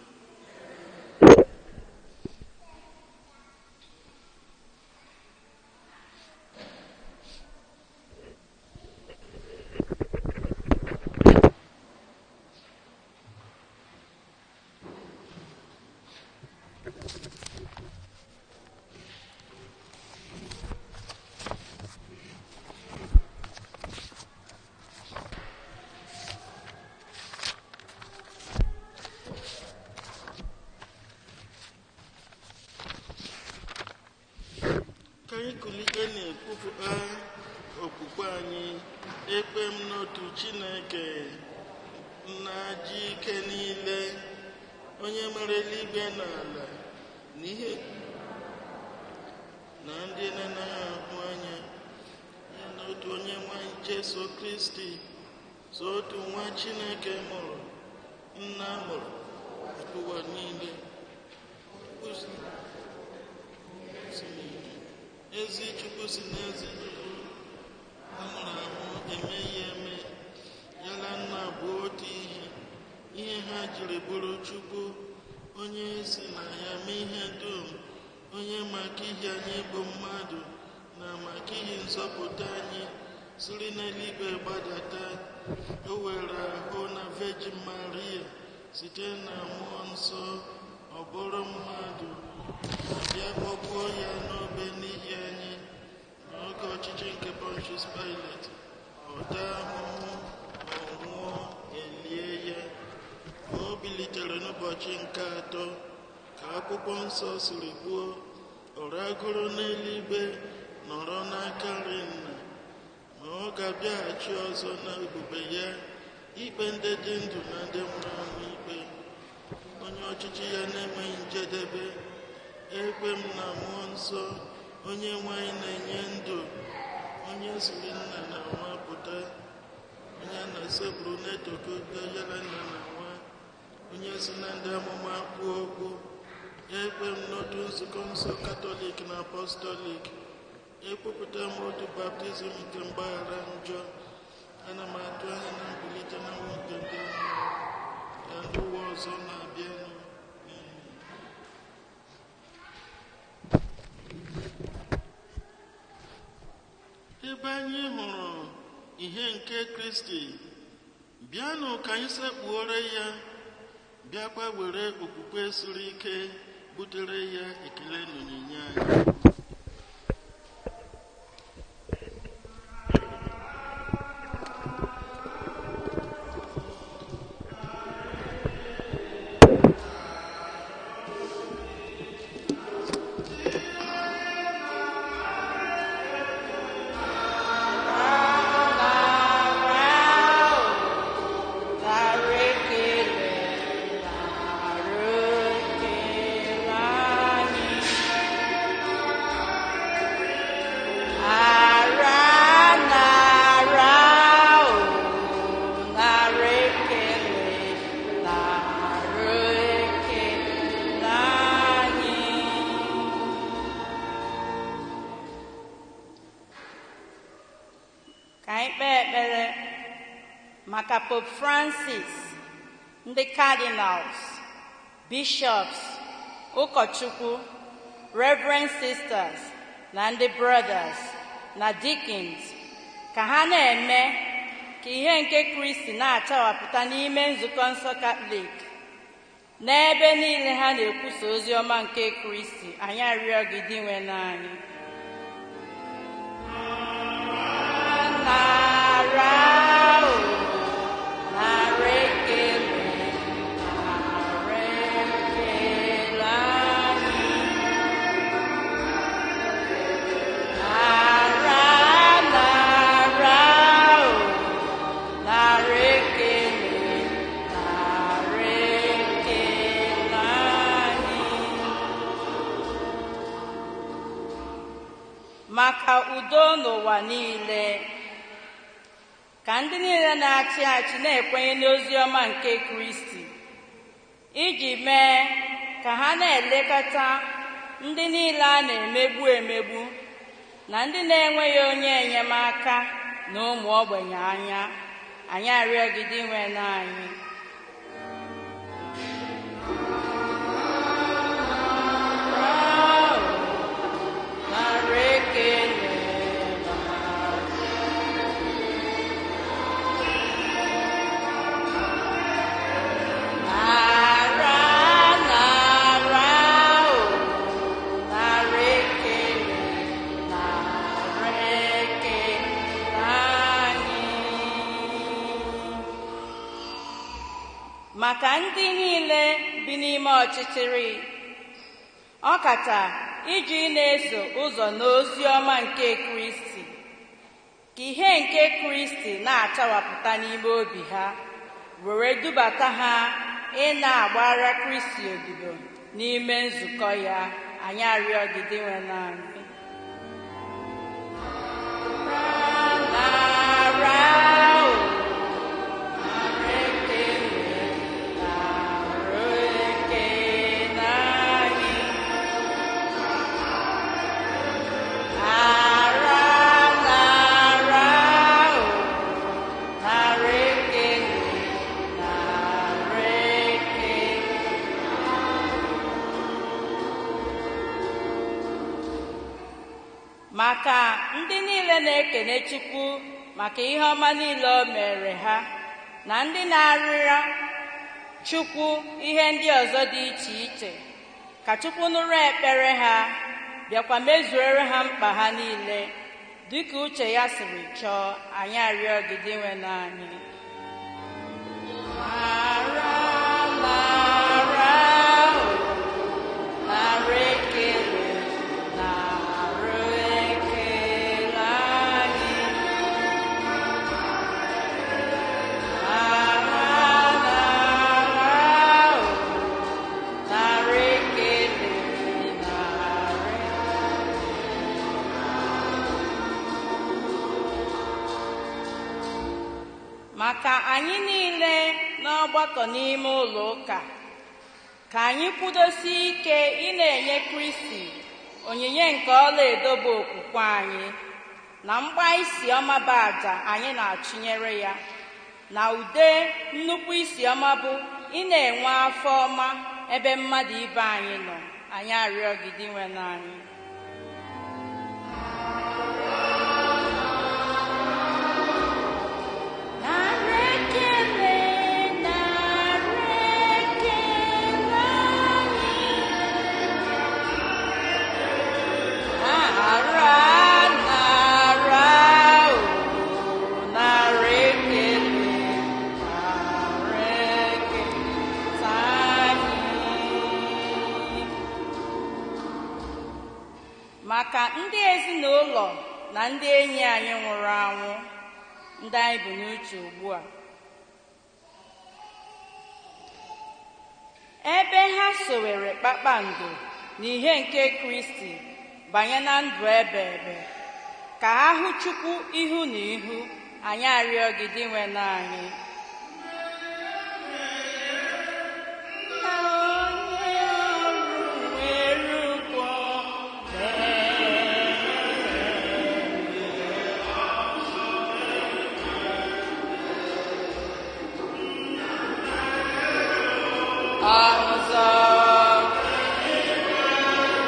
Ka anyị kulite na-ekwupụta okwukwe anyị. Ekpe m n'otu Chineke, nna ji ike niile, onye mere eluigwe na ala na ihe na ndị na-anaghị ahụ anya, ya na otu onye nwanyị Jesu Kristi, so otu nwa Chineke mụrụ, nna mụrụ ụwa niile, ezi Chukwu si n'ezi Chukwu, a mụrụ amụ emeghị eme, ya na nna bụ otu ihe, ihe ha jiri bụrụ Chukwu, onye si na ya mee ihe dum, onye maka ihe anyị bụ mmadụ na maka ihe nzọpụta anyị siri n'eluigwe gbadata. O were ahụ na Virgin Maria site na mmụọ nsọ, ọ bụrụ mmadụ, bịa kpọgbuo ya n'obe n'ihi anyị. N'oge ọchịchị nke Pontius Pilate, ọ taa ahụhụ, ọ nwụọ, elie ya. Ma o bilitere n'ụbọchị nke atọ, ka akwụkwọ nsọ siri kwuo, ọ ragoro n'eluigwe, nọrọ n'aka nri nna, ma ọ ga-abịaghachi ọzọ na ebube ya, ikpe ndị dị ndụ na ndị nwụrụ anwụ ikpe, onye ọchịchị ya na-enweghị njedebe. Ekwe m na mmụọ nsọ, onye nwanyị na-enye ndụ, onye siri nna na nwa pụta, onye a na-asọpụrụ na-etokọta ya na nna na nwa, onye si na ndị amụma kwuo okwu. Ekwe m n'otu nzukọ nsọ Katọlik na Apọstọlik. Ekwupụta m otu baptizim nke mgbaghara njọ. Ana m atụ anya na mbilite n'ọnwụ nke ndị nwụrụ na ndị ụwa ọzọ na-abịanụ. Ebe anyị hụrụ ihe nke Kristi, bịanụ ka anyị sekpuore ya, bịakwa were okwukwe siri ike butere ya ekele na onyinye anyị. Maka Pope Francis, ndị cardinals, bishops, ụkọchukwu, reverend sisters na ndị brothers na deacons, ka ha na-eme ka ihe nke Kristi na-achawapụta n'ime nzukọ nsọ Katọlik n'ebe niile ha na-ekwusa ozi ọma nke Kristi. Anyị arịọ gị Dinwenụ anyị. Maka udo n'ụwa niile, ka ndị niile na-achị achị na-ekwenye n'ozi ọma nke Kristi, iji mee ka ha na-elekọta ndị niile a na-emegbu emegbu na ndị na-enweghị onye enyemaka na ụmụ ogbenye anya. Anyị arịọ gị, Dinwenụ anyị. Nara ekele nara nara o nara ekele nara ekele anyị. Maka ndị niile bi n'ime ọchịchịrị, ọkacha iji na-eso ụzọ n'ozi ọma nke Kristi, ka ihe nke Kristi na-achawapụta n'ime obi ha, were dubata ha ị na-agbara Kristi odibo n'ime nzukọ ya. Anyị arịọ gị, Dinwenụ anyị. Nara o, nara ekele, nara ekele anyị. Nara, nara o, nara ekele, nara ekele. Maka ndị niile na-ekene Chukwu maka ihe ọma niile o mere ha, na ndị na-arịọ Chukwu ihe ndị ọzọ dị iche iche, ka Chukwu nụrụ ekpere ha, bịakwa mezuere ha mkpa ha niile dịka uche ya siri chọọ. Anyị arịọ gị, Dinwenụ anyị. Nara, nara, o, nara ekele, nara ekele anyị. Nara, nara, o, nara ekele, nara. Maka anyị niile n'ọgbakọ n'ime ụlọ ụka, ka anyị kwudosie ike ị na-enye Kristi onyinye nke ọlaedo bụ okwukwe anyị, na mgba isi ọma bụ àjà anyị na-achụnyere ya, na ude nnukwu isi ọma bụ ị na-enwe afọ ọma ebe mmadụ ibe anyị nọ. Anyị arịọ gị, Dinwenụ anyị. Nara ekele, nara ekele anyị. Nara, nara, o, nara ekele, nara ekele anyị. Maka ndị ezinụlọ na ndị enyi anyị nwụrụ anwụ, ndị anyị bụ n'uche ugbu a, ebe ha sowere kpakpando na ihe nke Kristi banye na ndụ ebe ebe, ka ha hụ Chukwu ihu na ihu. Anyị arịọ gị, Dinwenụ anyị. Na onye ọrụ nwere ụgwọ. Ọzọ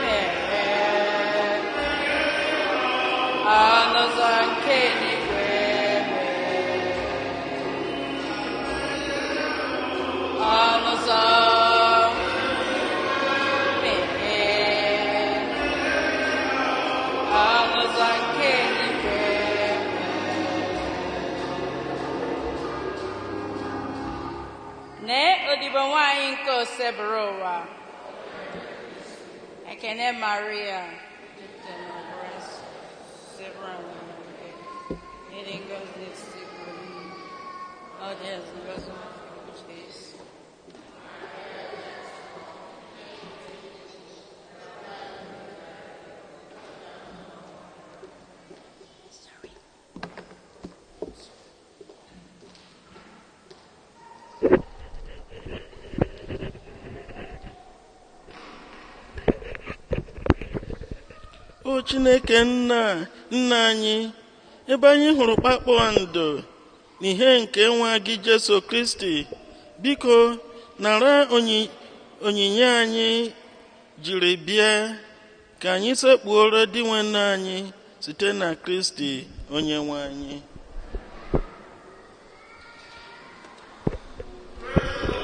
mere ọnụ ụzọ nke eluigwe mere ọnụ ụzọ mere ọnụ ụzọ nke eluigwe Nee odibo nwanyị nke osebụrụ ụwa. Ekene Maria, O Chineke nna nna anyị, ebe anyị hụrụ kpakpando n'ihe nke nwa gị Jesu Kristi, biko nara onyinye anyị jiri bịa ka anyị sekpuoro Dinwenụ anyị site na Kristi onye nwe anyị. Amen.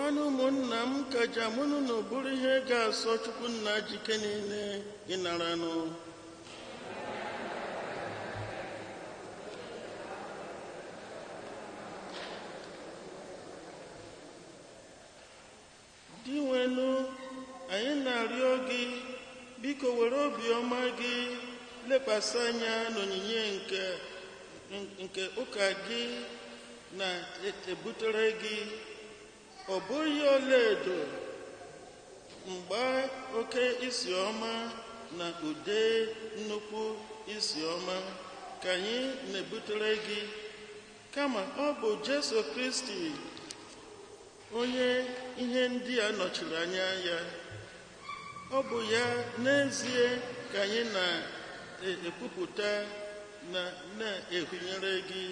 Rịọkwanụ ụmụnna m ka aja mụ na unu bụrụ ihe ga-asọ Chukwu nna jike niile ịnaranụ. Dinwenụ, anyị na-arịọ gị, biko were obiọma gị lekwasị anya n'onyinye nke ụka gị na-ebutere gị. Ọ bụghị ọlaedo, mgba oke isi ọma na ude nnukwu isi ọma ka anyị na-ebutere gị, kama ọ bụ Jesu Kristi, onye ihe ndị a nọchiri anya ya. Ọ bụ ya n'ezie ka anyị na-ekwupụta na na-ehunyere gị,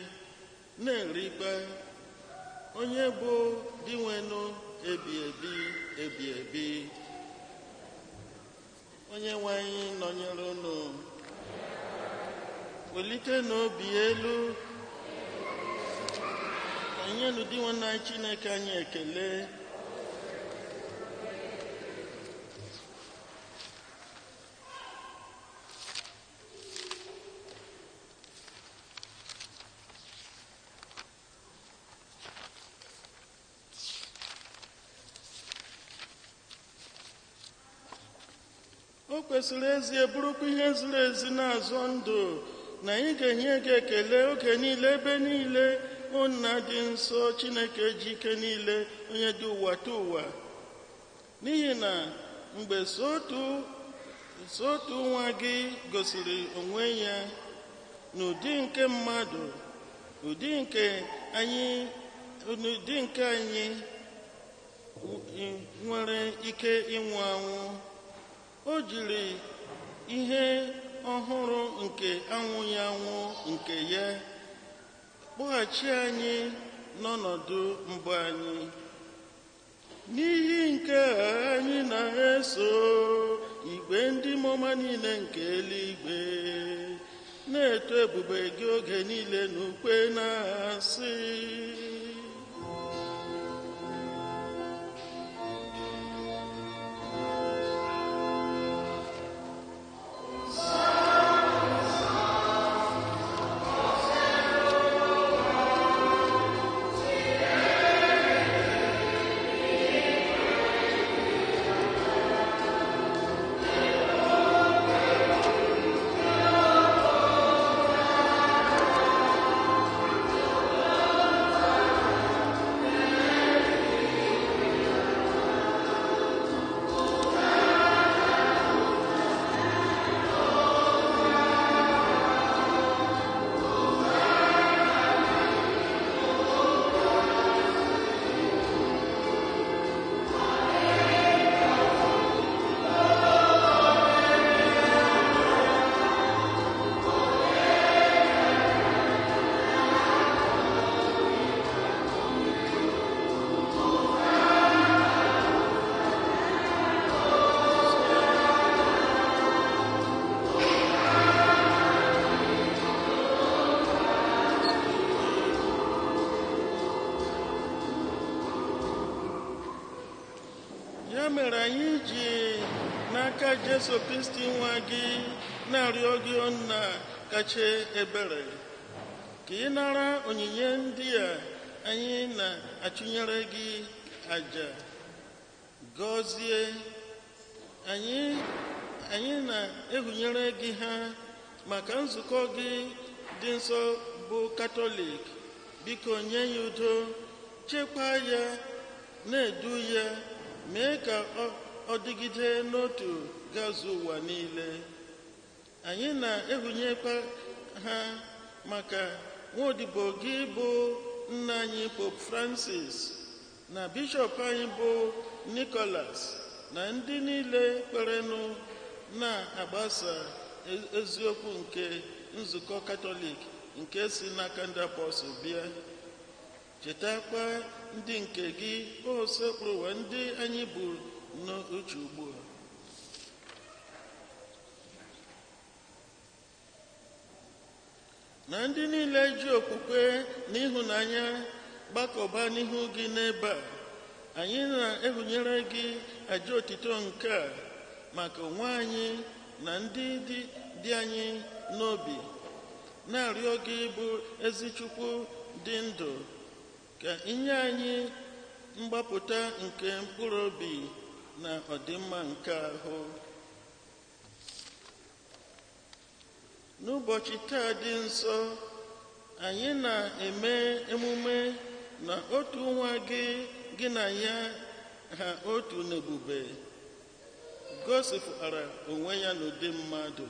na-erikpa, onye bụ Dinwenụ ebi ebi ebi ebi. Onye nwe anyị nọnyere unu. Welite n'obi elu. Anyị Dinwenụ anyị Chineke anyị ekele. O kwesịrị ezie bụrụkwa ihe ziri ezi na-azọ ndụ na anyị ga-enye gị ekele oge niile ebe niile, o Nna dị nsọ, Chineke ji ike niile, onye dị ụwa ta ụwa. N'ihi na mgbe so otu nwa gị gosiri onwe ya n'ụdị nke mmadụ, ụdị nke anyị nwere ike ịnwụ anwụ, o jiri ihe ọhụrụ nke anwụghị anwụ nke ya kpọghachi anyị n'ọnọdụ mbụ anyị. N'ihi nke a anyị na-eso igwe ndị mmụọ niile nke eluigwe na-eto ebube gị oge niile n'ukwe na-asị: Ya mere anyị ji n'aka Jesu Kristi nwa gị na-arịọ gị, Nna kacha ebere, ka ị nara onyinye ndị a anyị na-achụnyere gị aja. Gọzie anyị na-ehunyere gị ha maka nzukọ gị dị nsọ bụ Katọlik. Biko nye ya udo, chekwaa ya, na-edu ya, mee ka ọ dịgide n'otu gazuo ụwa niile. Anyị na-ehunyekwa ha maka nwaodibo gị bụ nna anyị Pope Francis na bishọp anyị bụ Nicholas na ndị niile kwerenụ na-agbasa eziokwu nke nzukọ Katọlik nke si n'aka ndị apọstụl bịa. Chetakwa ndị nke gị, o sekpụrụ ụwa ndị anyị bụ n'uche ugbu a. Na ndị niile ji okwukwe na ịhụnanya gbakọba n'ihu gị n'ebe a. Anyị na-ehunyere gị aja otito nke a maka onwe anyị na ndị dị anyị n'obi, na-arịọ gị bụ ezi Chukwu dị ndụ ka inye anyị mgbapụta nke mkpụrụ obi na ọdịmma nke ahụ. N'ụbọchị taa dị nsọ, anyị na-eme emume na otu nwa gị gị na ya ha otu n'ebube gosipụtara onwe ya n'ụdị mmadụ.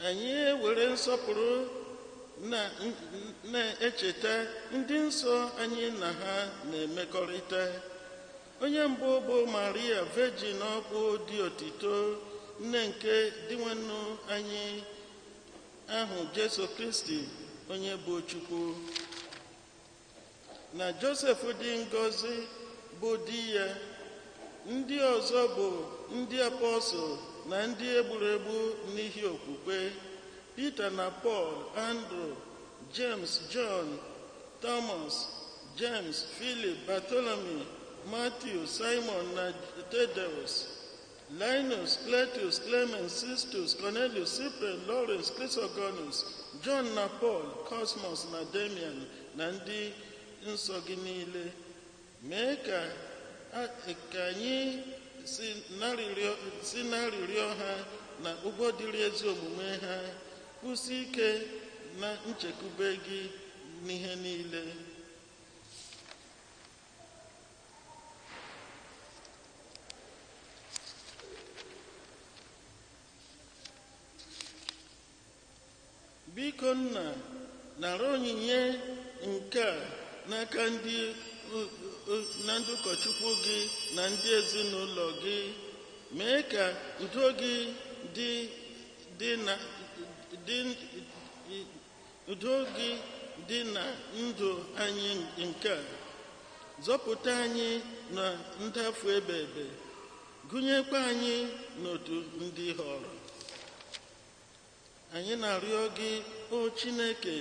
Anyị ewere nsọpụrụ na-echeta ndị nsọ anyị na ha na-emekọrịta. Onye mbụ bụ Maria Virgin ọkpụ dị otito, nne nke Dinwenụ anyị ahụ Jesu Kristi onye bụ Chukwu, na Josef dị ngọzi bụ di ya. Ndị ọzọ bụ ndị apọstụl na ndị egburu egbu n'ihi okwukwe: Pita na Pọl, Andrew, James, John, Thomas, James, Philip, Bartholomew, Matthew, Simon na Thaddeus, Linus, Cletus, Clement, Sistus, Cornelius, Cyprian, Lawrence, Chrysogonus, John na Paul, Cosmas na Damian na ndị nsọ gị niile. Mee ka anyị si n'arịrịọ ha na ụgwọ dịrị ezi omume ha kwụsị ike na nchekwube gị n'ihe niile. Biko nna, nara onyinye nke a n'aka ndị na ndị ụkọchukwu gị na ndị ezinụlọ gị. Mee ka udo gị udo gị dị na ndụ anyị nke a. Zọpụta anyị na ndafu ebe ebe, gụnyekwa anyị n'otu ndị họrọ. Anyị na-arịọ gị, o Chineke,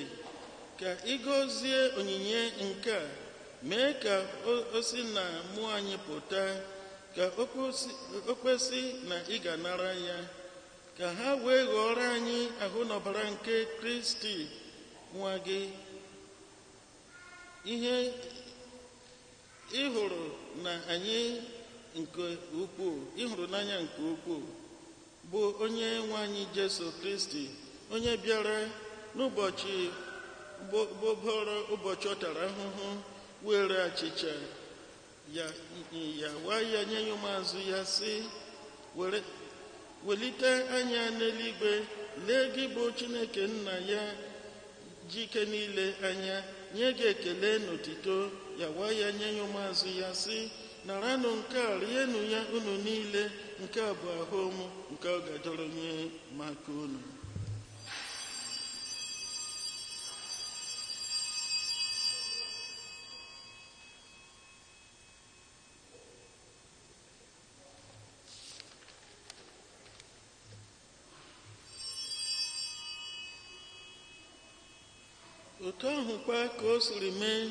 ka ị gọzie onyinye nke a, mee ka o si na mmụọ anyị pụta, ka o kwesị na ị ga-anara ya, ka ha wee ghọrọ anyị ahụ n'ọbara nke Kristi nwa gị. Ihe ị hụrụ na anyị nke ukwuu, ị hụrụ n'anya nke ukwuu, bụ onye nwe anyị Jesu Kristi, onye bịara n'ụbọchị bụbọrọ ụbọchị ọ tara ahụhụ, were achịcha ya waa ya nye ya ụmụazụ ya, sị: welite anya n'eluigwe, lee gị bụ Chineke nna ya ji ike niile anya, nye gị ekele n'otito. Ya waa ya nye ya ụmụazụ ya, sị: naranụ nke a, rienụ ya unu niile, nke a bụ ahụ m nke ọ ga-adọrọ nye maka unu. Otu ahụkwa ka o siri mee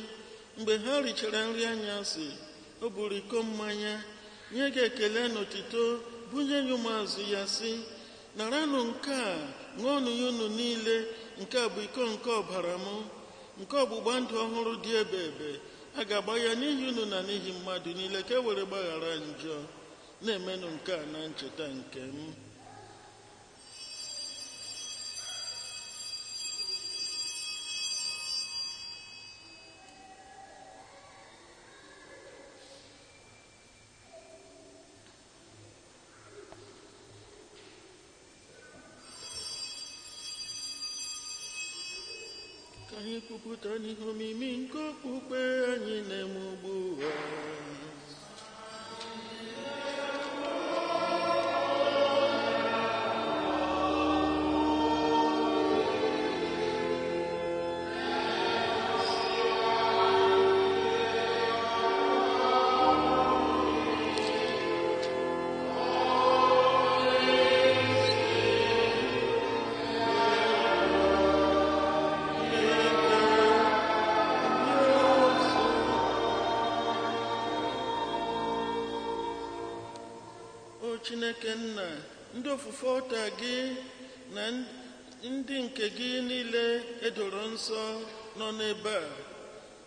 mgbe ha richara nri anyasị, o buru iko mmanya, nye gị ekele n'otito, bunye ya ụmụazụ ya, sị: naranụ nke a, ṅụọnụ ya unu niile, nke a bụ iko nke ọbara m, nke ọgbụgba ndụ ọhụrụ dị ebe ebe. A ga-agba ya n'ihi unu na n'ihi mmadụ niile ka e were gbaghara njọ. Na-emenụ nke a na ncheta nke m. Ka anyị kwupụta n'ihe omimi nke okpukpe anyị na-eme ugbu a. O Chineke nna, ndị ofufe ọta gị na ndị nke gị niile edoro nsọ nọ n'ebe a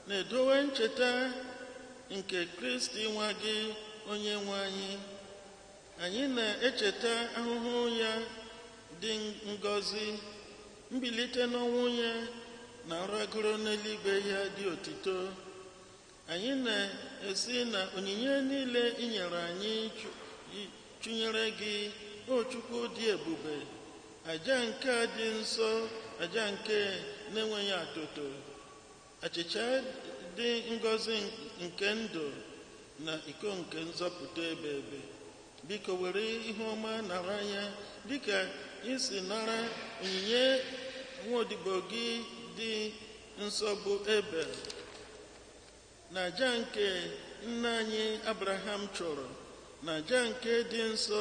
na-edowe ncheta nke Kristi nwa gị onye nwe anyị. Anyị na-echeta ahụhụ ya dị ngọzi, mbilite n'ọnwụ ya na nragoro n'eluigwe ya dị otito. Anyị na-esi na onyinye niile i nyere anyị chụnyere gị, o Chukwu dị ebube, aja nke a dị nsọ, aja nke na-enweghị atụtụ, achịcha dị ngọzi nke ndụ na iko nke nzọpụta ebe ebe. Biko were ihe ọma nara ya dịka isi nara onyinye nwaodibo gị dị nsọ bụ Ebel na aja nke nna anyị Abraham chọrọ, na aja nke dị nsọ,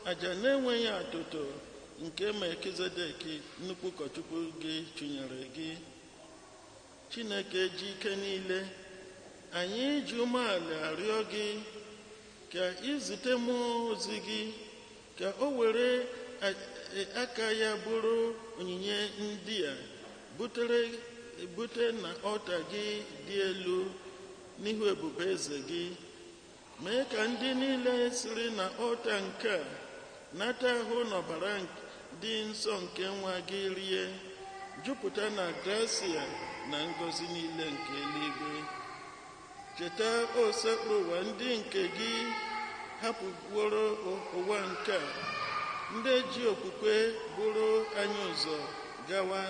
aja na-enweghị atụtụ nke Melkizedek nnukwu ụkọchukwu gị chụnyere gị. Chineke ji ike niile, anyị ji umeala arịọ gị ka izite mmụọ ozi gị ka o were aka ya bụrụ onyinye ndị a bute na ọta gị dị elu n'ihu ebube eze gị. Mee ka ndị niile siri na ọta nke a nata ahụ n'ọbara dị nsọ nke nwa gị rie, jupụta na grasia na ngọzi niile nke eluigwe. Cheta osekpuru ụwa ndị nke gị hapụworo ụwa nke a, ndị ji okwukwe bụrụ anyị ụzọ gawa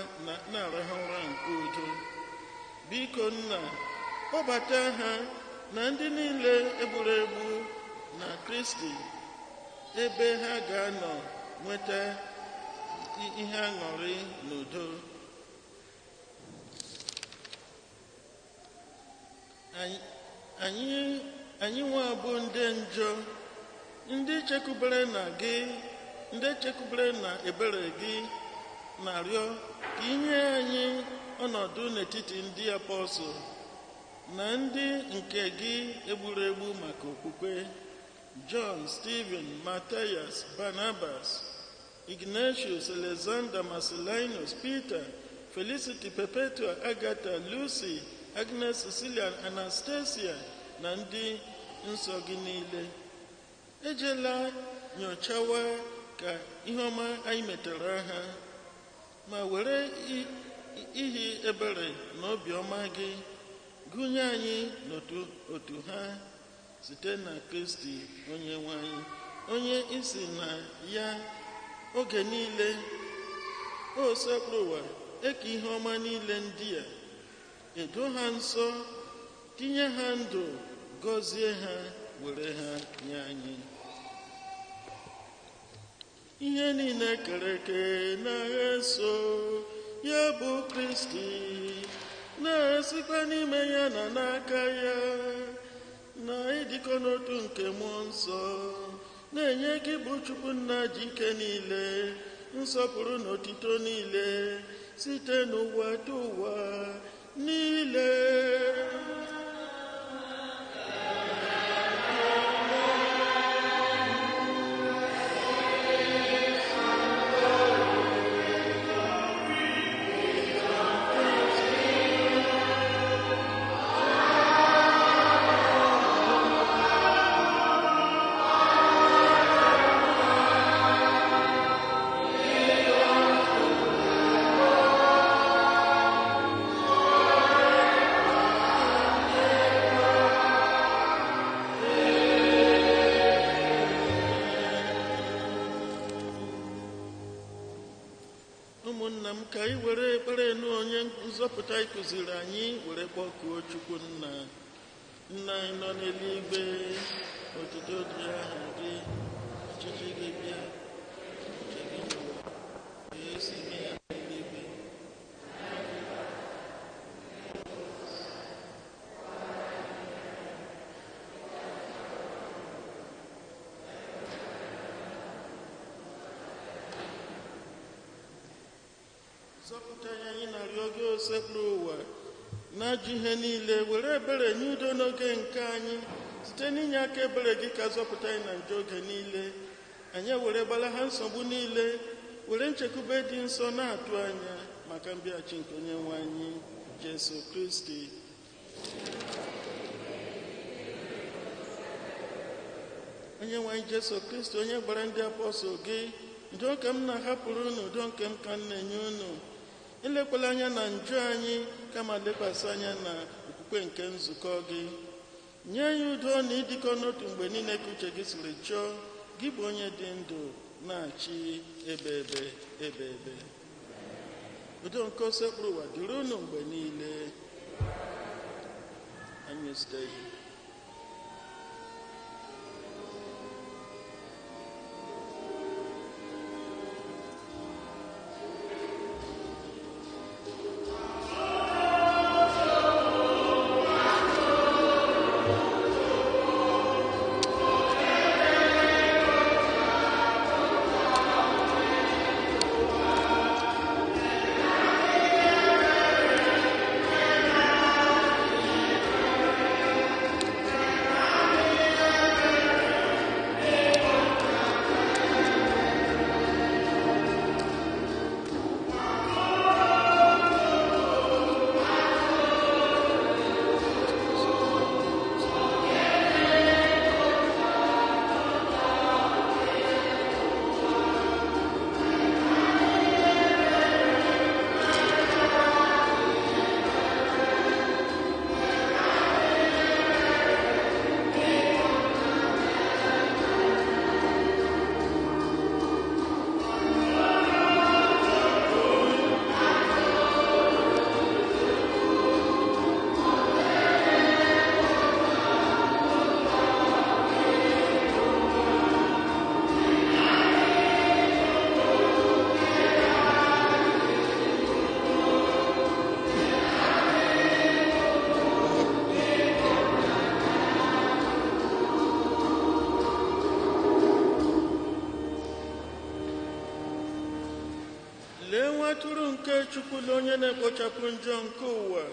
na-arahụ ụra nke udo. Biko nna, kpọbata ha na ndị niile egburu egbu na Kristi, ebe ha ga-anọ nweta ihe aṅụrị na udo. Anyị nwa bụ ndị njọ, ndị chekwubere na gị, ndị chekwubere na ebere gị, na-arịọ ka inye anyị ọnọdụ n'etiti ndị apọstụl na ndị nke gị egburu egbu maka okwukwe: John, Stephen, Matthias, Barnabas, Ignatius, Alexander, Marcellinus, Peter, Felicity, Perpetua, Agatha, Lucy, Agnes, Cecilia, Anastasia na ndị nsọ gị niile. Ejela nyochawa ka ihe ọma anyị metara ha, ma were ihi ebere na obiọma gị gụnye anyị n'otu otu ha, site na Kristi onye nwe anyị, onye isi na ya oge niile. O sekpụrụ ụwa, eke ihe ọma niile ndị a, edo ha nsọ, tinye ha ndụ, gọzie ha, were ha nye anyị. Ihe niile kere eke na-eso ya bụ Kristi, na-esikwa n'ime ya na n'aka ya, na ịdịkọ n'otu nke mmụọ nsọ, na-enye gị bụ Chukwu nna ji ike niile nsọpụrụ na otito niile site n'ụwa tụ ụwa niile. Ụmụnna m, ka anyị were ekpere nụ onye nzọpụta anyị kụziri anyị were kpọkuo Chukwu nna. Nna anyị nọ n'eluigwe, otuto dị aha gị, ọchịchị gị bịa, uche gị n'ụwa ka esi mee ya n'eluigwe. Zọpụta ya anyị na-arịọ gị, osekpụrụ ụwa n'ajọ ihe niile, were ebere nye udo n'oge nke anyị, Site n'inye aka ebere gị ka zọpụta anyị na njọ oge niile, anyị were gbalaha nsogbu niile, were nchekwube dị nsọ na-atụ anya maka mbịaghachi nke onye nwe anyị Jesu Kristi. Onye nwe anyị Jesu Kristi, onye gbara ndị apọstụl gị, udo nke m na-ahapụrụ unu, udo nke m ka m na-enye unu. Elekwala anya na njọ anyị, kama lekwasị anya na okwukwe nke nzukọ gị. Nye anyị udo na ịdịkọ n'otu mgbe niile ka uche gị siri chọọ, gị bụ onye dị ndụ na-achị ebe ebe ebe ebe. Udo nke osekpụrụ ụwa dịrị unu mgbe niile. Agnus Dei. Lee nwa atụrụ nke Chukwu, lee onye na-ekpochapụ njọ nke ụwa.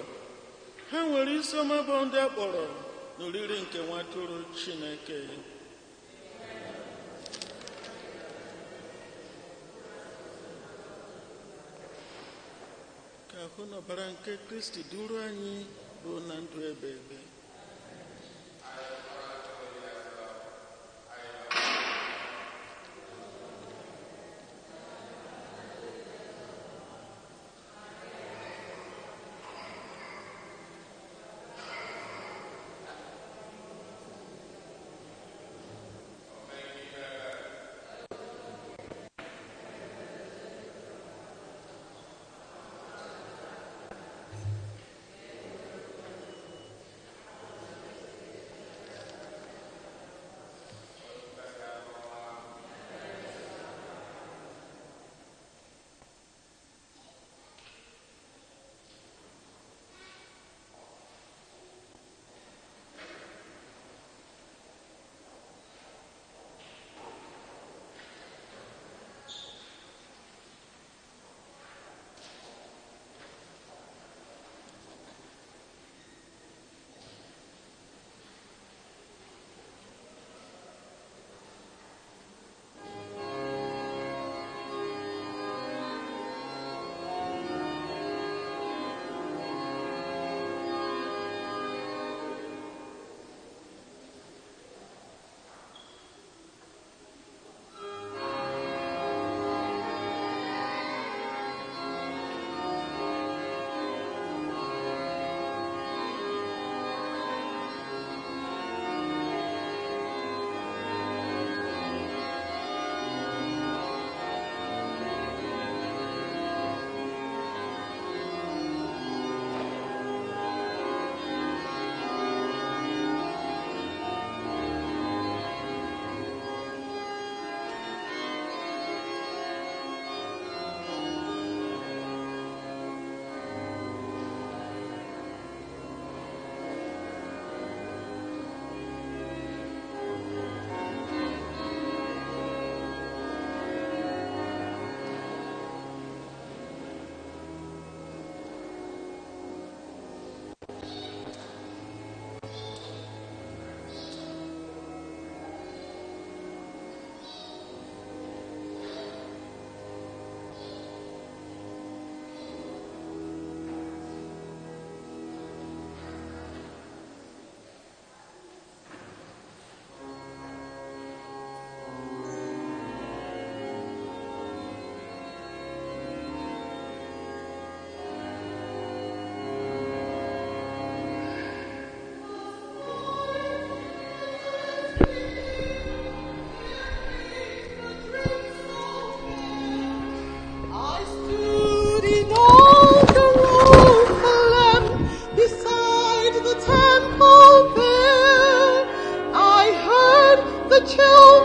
Ha nwere isi ọma bụ ndị a kpọrọ n'oriri nke nwa atụrụ Chineke. Ka ahụ na ọbara nke Kristi duru anyị ruo na ndụ ebe ebe.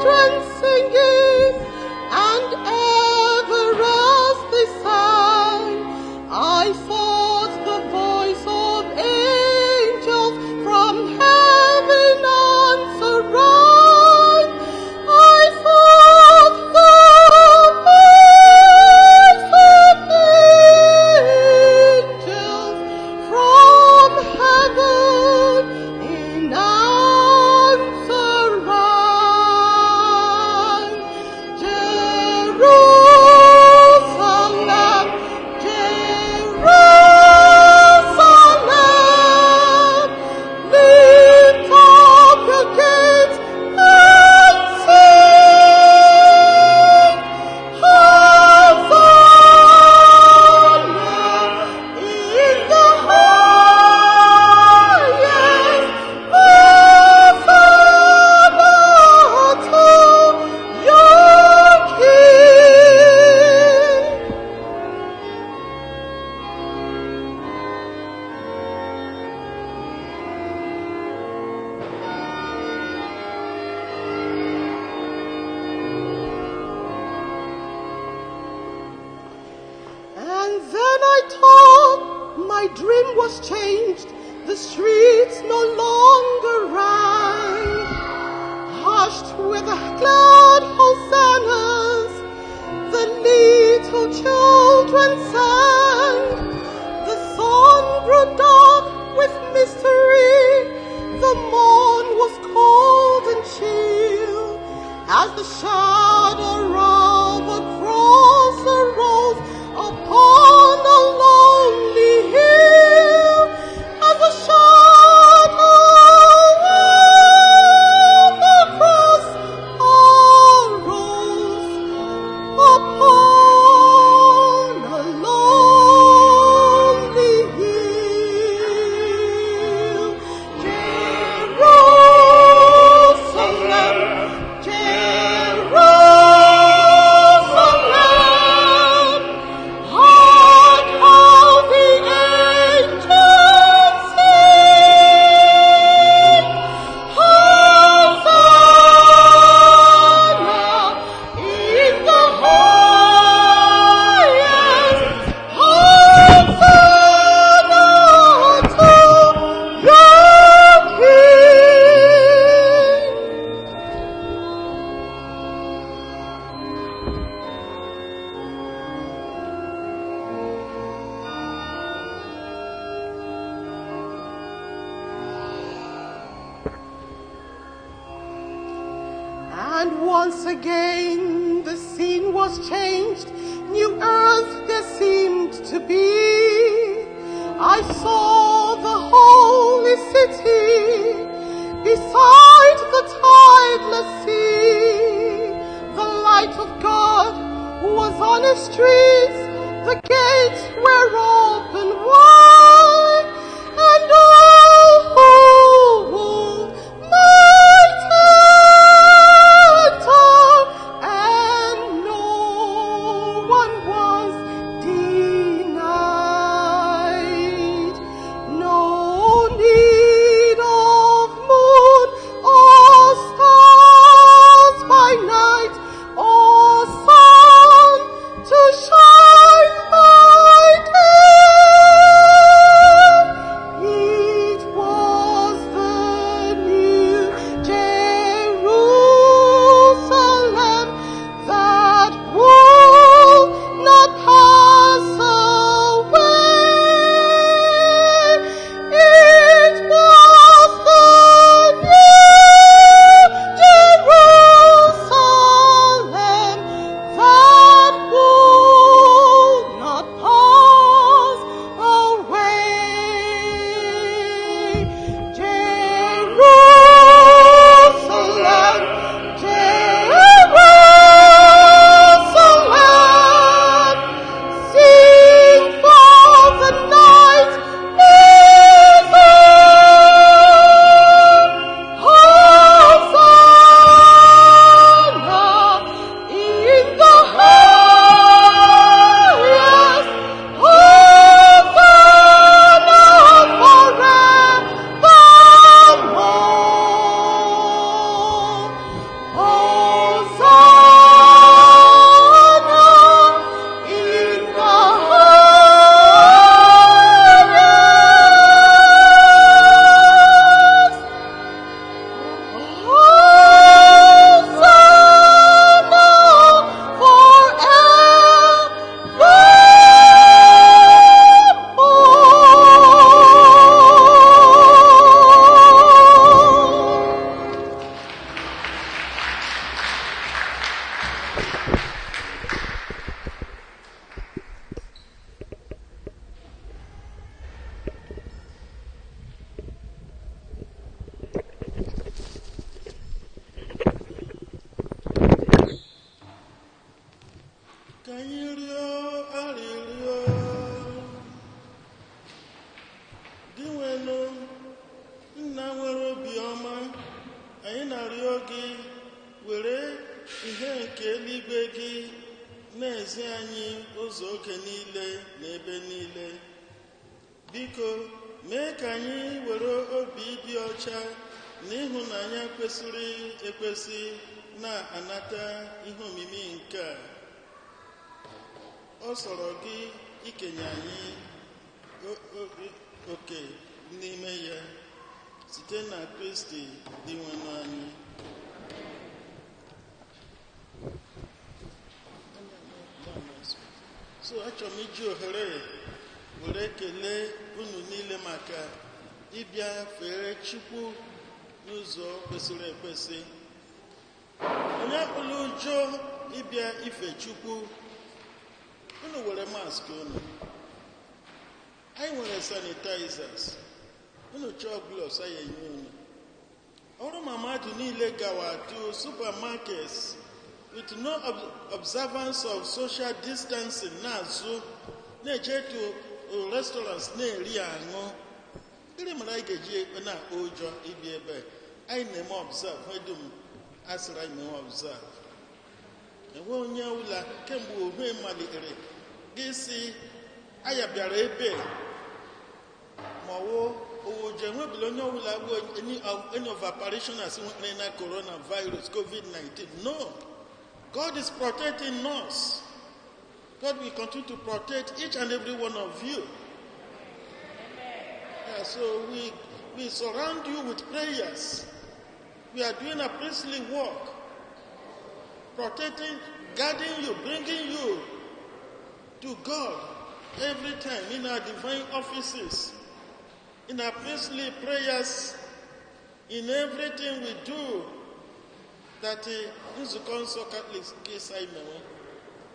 children singing, and ever as they sang, I thought the voice of angels from heaven answer rang. I thought the voice of angels from heaven in answer rang. Jerusalem, Jerusalem, lift up your gates and sing. Hosanna in the highest. Hosanna to your King. And then I thought my dream was changed. The streets no longer rang, hushed with the glad hosannas the little children sang. The sun grew dark with mystery, the morn was cold and chill, as the shadow of a cross arose upon a lonely hill. As the shadow of the cross arose upon a lonely hill. Jerusalem, Jerusalem, hark how the angels sing. Hosanna in the highest. Hosanna to your King. And once again the scene was changed, new earth there seemed to be. I saw the holy city beside the tideless sea. The light of God was on its streets, the gates were open wide, and all who would might enter, and no one was denied. No need of moon or stars by night or sun to shine by day. Anyị rịọ arịrịọ. Dinwenụ, nna nwere obiọma, anyị na-arịọ gị were ihe nke eluigwe gị na-ezi anyị ụzọ oge niile na ebe niile. Biko mee ka anyị were obi dị ọcha na ịhụnanya kwesịrị ekwesị na-anata ihe omimi nke a. Ọ sọrọ gị ikenye anyị oke n'ime ya site na Kristi Dinwenụ anyị. So achọrọ m iji ohere were kelee unu niile maka ịbịa fere Chukwu n'ụzọ kwesịrị ekwesị. Onye akpụla ụjọ ịbịa ife Chukwu. Unu were mask unu. Anyị nwere sanitizers. Unu chọọ gloves anyị enye unu. Ọrụ ma mmadụ niile gawa to supermarkets with no observance of social distancing na-azụ, na-eje to restaurants na-eri aṅụ. Gịnị mere anyị ga-eji ekpe na-akpọ ụjọ ịbịa ebe a? Anyị na-eme observe, ihe dum a sịrị anyị na-eme observe. Enwe onye ọbụla kemgbe ohu malitere gị si aya bịara ebe ma ọ wụ ụjọ enwebila onye ọbụla bụ any of our parishioners nwere na coronavirus, COVID-19. No. God is protecting us. God will continue to protect each and every one of you. Yeah, so we surround you with prayers. We are doing a priestly work, protecting, guarding you, bringing you to God every time in our divine offices, in our priestly prayers, in everything we do. That nzukọ nsọ Catholic kesa imewe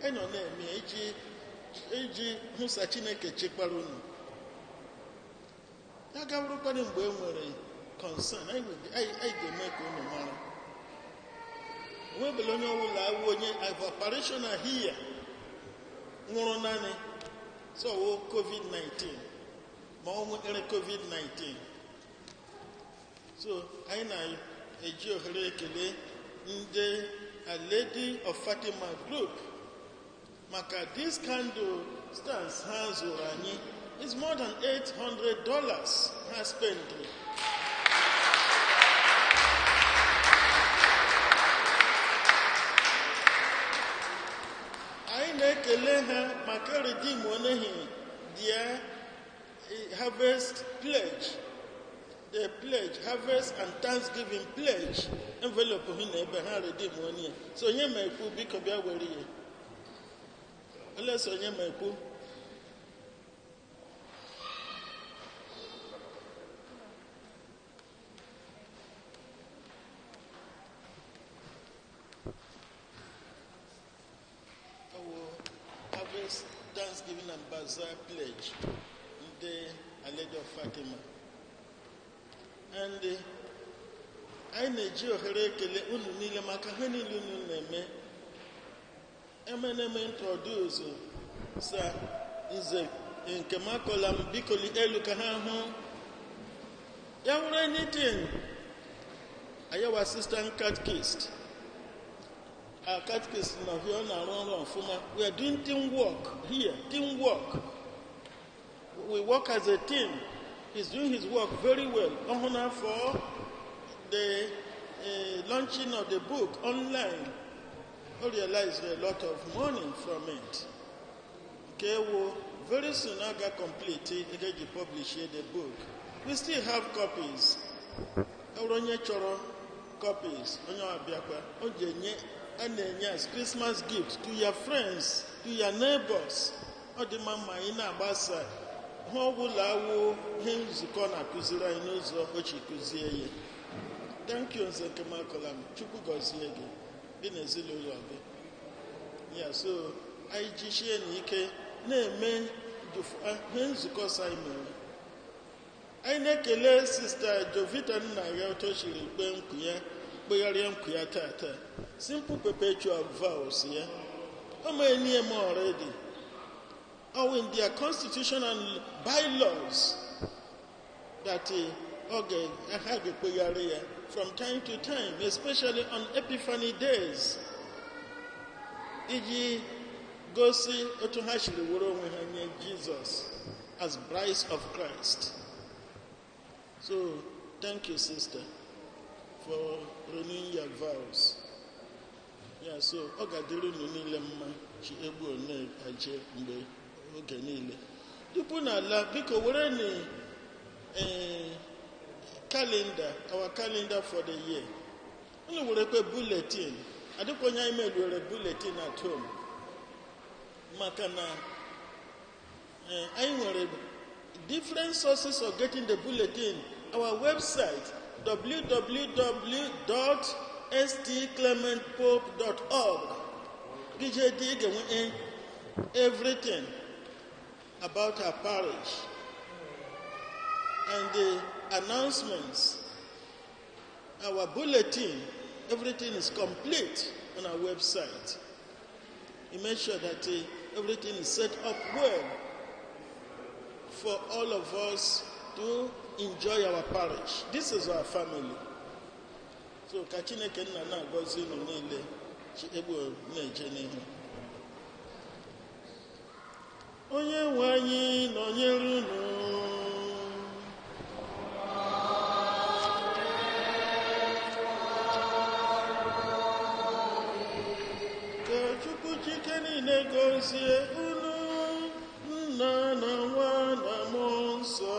anyị nọ na-eme iji hụsa Chineke chekwara unu. Ya gawurukwanụ mgbe e nwere concern, anyị ga-eme ka unu mara. Onwebela onye ọbụla awụ onye parishioner here nwụrụ naanị sọwo COVID-19 ma ọ nwere COVID-19. So anyị na-eji ohere ekele ndị A Lady of Fatima Group maka this candle stands ha zụrụ anyị. It's more than $800 ha spent. Anyị na-ekele ha maka redeem onehi their harvest pledge. The pledge, harvest and thanksgiving pledge envelope hụ na ebe ha redeem onye. So onye ma ekwu biko bịa were ihe. Olesi onye ma ekwu? Harvest, Thanksgiving and Bazaar pledge ndị A Lady of Fatima. And anyị na-eji ohere ekele unu niile maka ha niile unu na-eme. Emeneme introduce sa nze nke makola m bikoli elu ka ha hụ. Ya nwere anything, ayawa assistant catechist. Our catechist nọ here, ọ na-arụ ọrụ ọfụma. We are doing teamwork here, teamwork. We work as a team. He's doing his work very well. Ọhụna for the launching of the book online. He realized a lot of money from it. Okay, well, very soon I got complete. He publish the book. We still have copies. Onye chọrọ copies. Onye ọbịakwa. O ji enye a na-enye as Christmas gift to your friends, to your neighbors. Ọ dị mma ma anyị na-agbasa ha ọbụla awụ ihe nzukọ na-akụziri anyị n'ụzọ o chi kụzie ya. Thank you, Nze Nkemakolam. Chukwu gọzie gị, gị na ezinụlọ gị. Ya so anyị jichie na ike na-eme ihe nzukọ sọ anyị mere. Anyị na-ekele Sista Jovita nna ya otu o siri kpee nkwu ya, kpegharịa nkwu ya tata. Simple perpetual vows ya. O mee m already. Or in their constitution and bylaws that oge ha ga-ekpegharị ya from time to time, especially on Epiphany days, iji gosi otu ha siri were onwe ha nye Jizọs as brides of Christ. So thank you, sister, for renewing your vows. Yeah, so ọ ga-adịrị unu niile mma chi egbu one aje mgbe oge niile. Tupu na ala, biko were ni calendar, our calendar for the year. Unu werekwe bulletin. Adịkwa onye anyị meluere bulletin at home. Maka na anyị nwere different sources of getting the bulletin. Our website, www.stclementpope.org. Gị jee dị, ị ga-enwe everything about our parish and the announcements, our bulletin, everything is complete on our website. You make sure that everything is set up well for all of us to enjoy our parish. This is our family. So ka Chineke nna na-agọzi unu niile chi egbu na-eje n'ihu. Onye nwe anyị nọnyere unu. Ka Chukwu Chike niile gọzie unu, nna na nwa na mmụọ nsọ.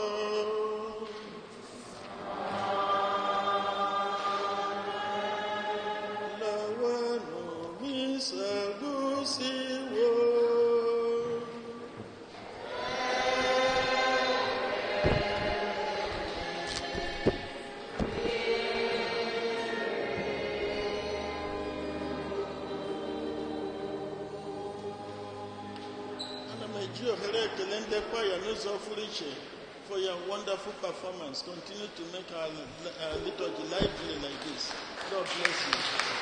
Lawanụ misa gwụsịwo. Ana m eji ohere ekele ndị kwaya n'ụzọ pụrụ iche for your wonderful performance. Continue to make our liturgy lively like this. God bless you.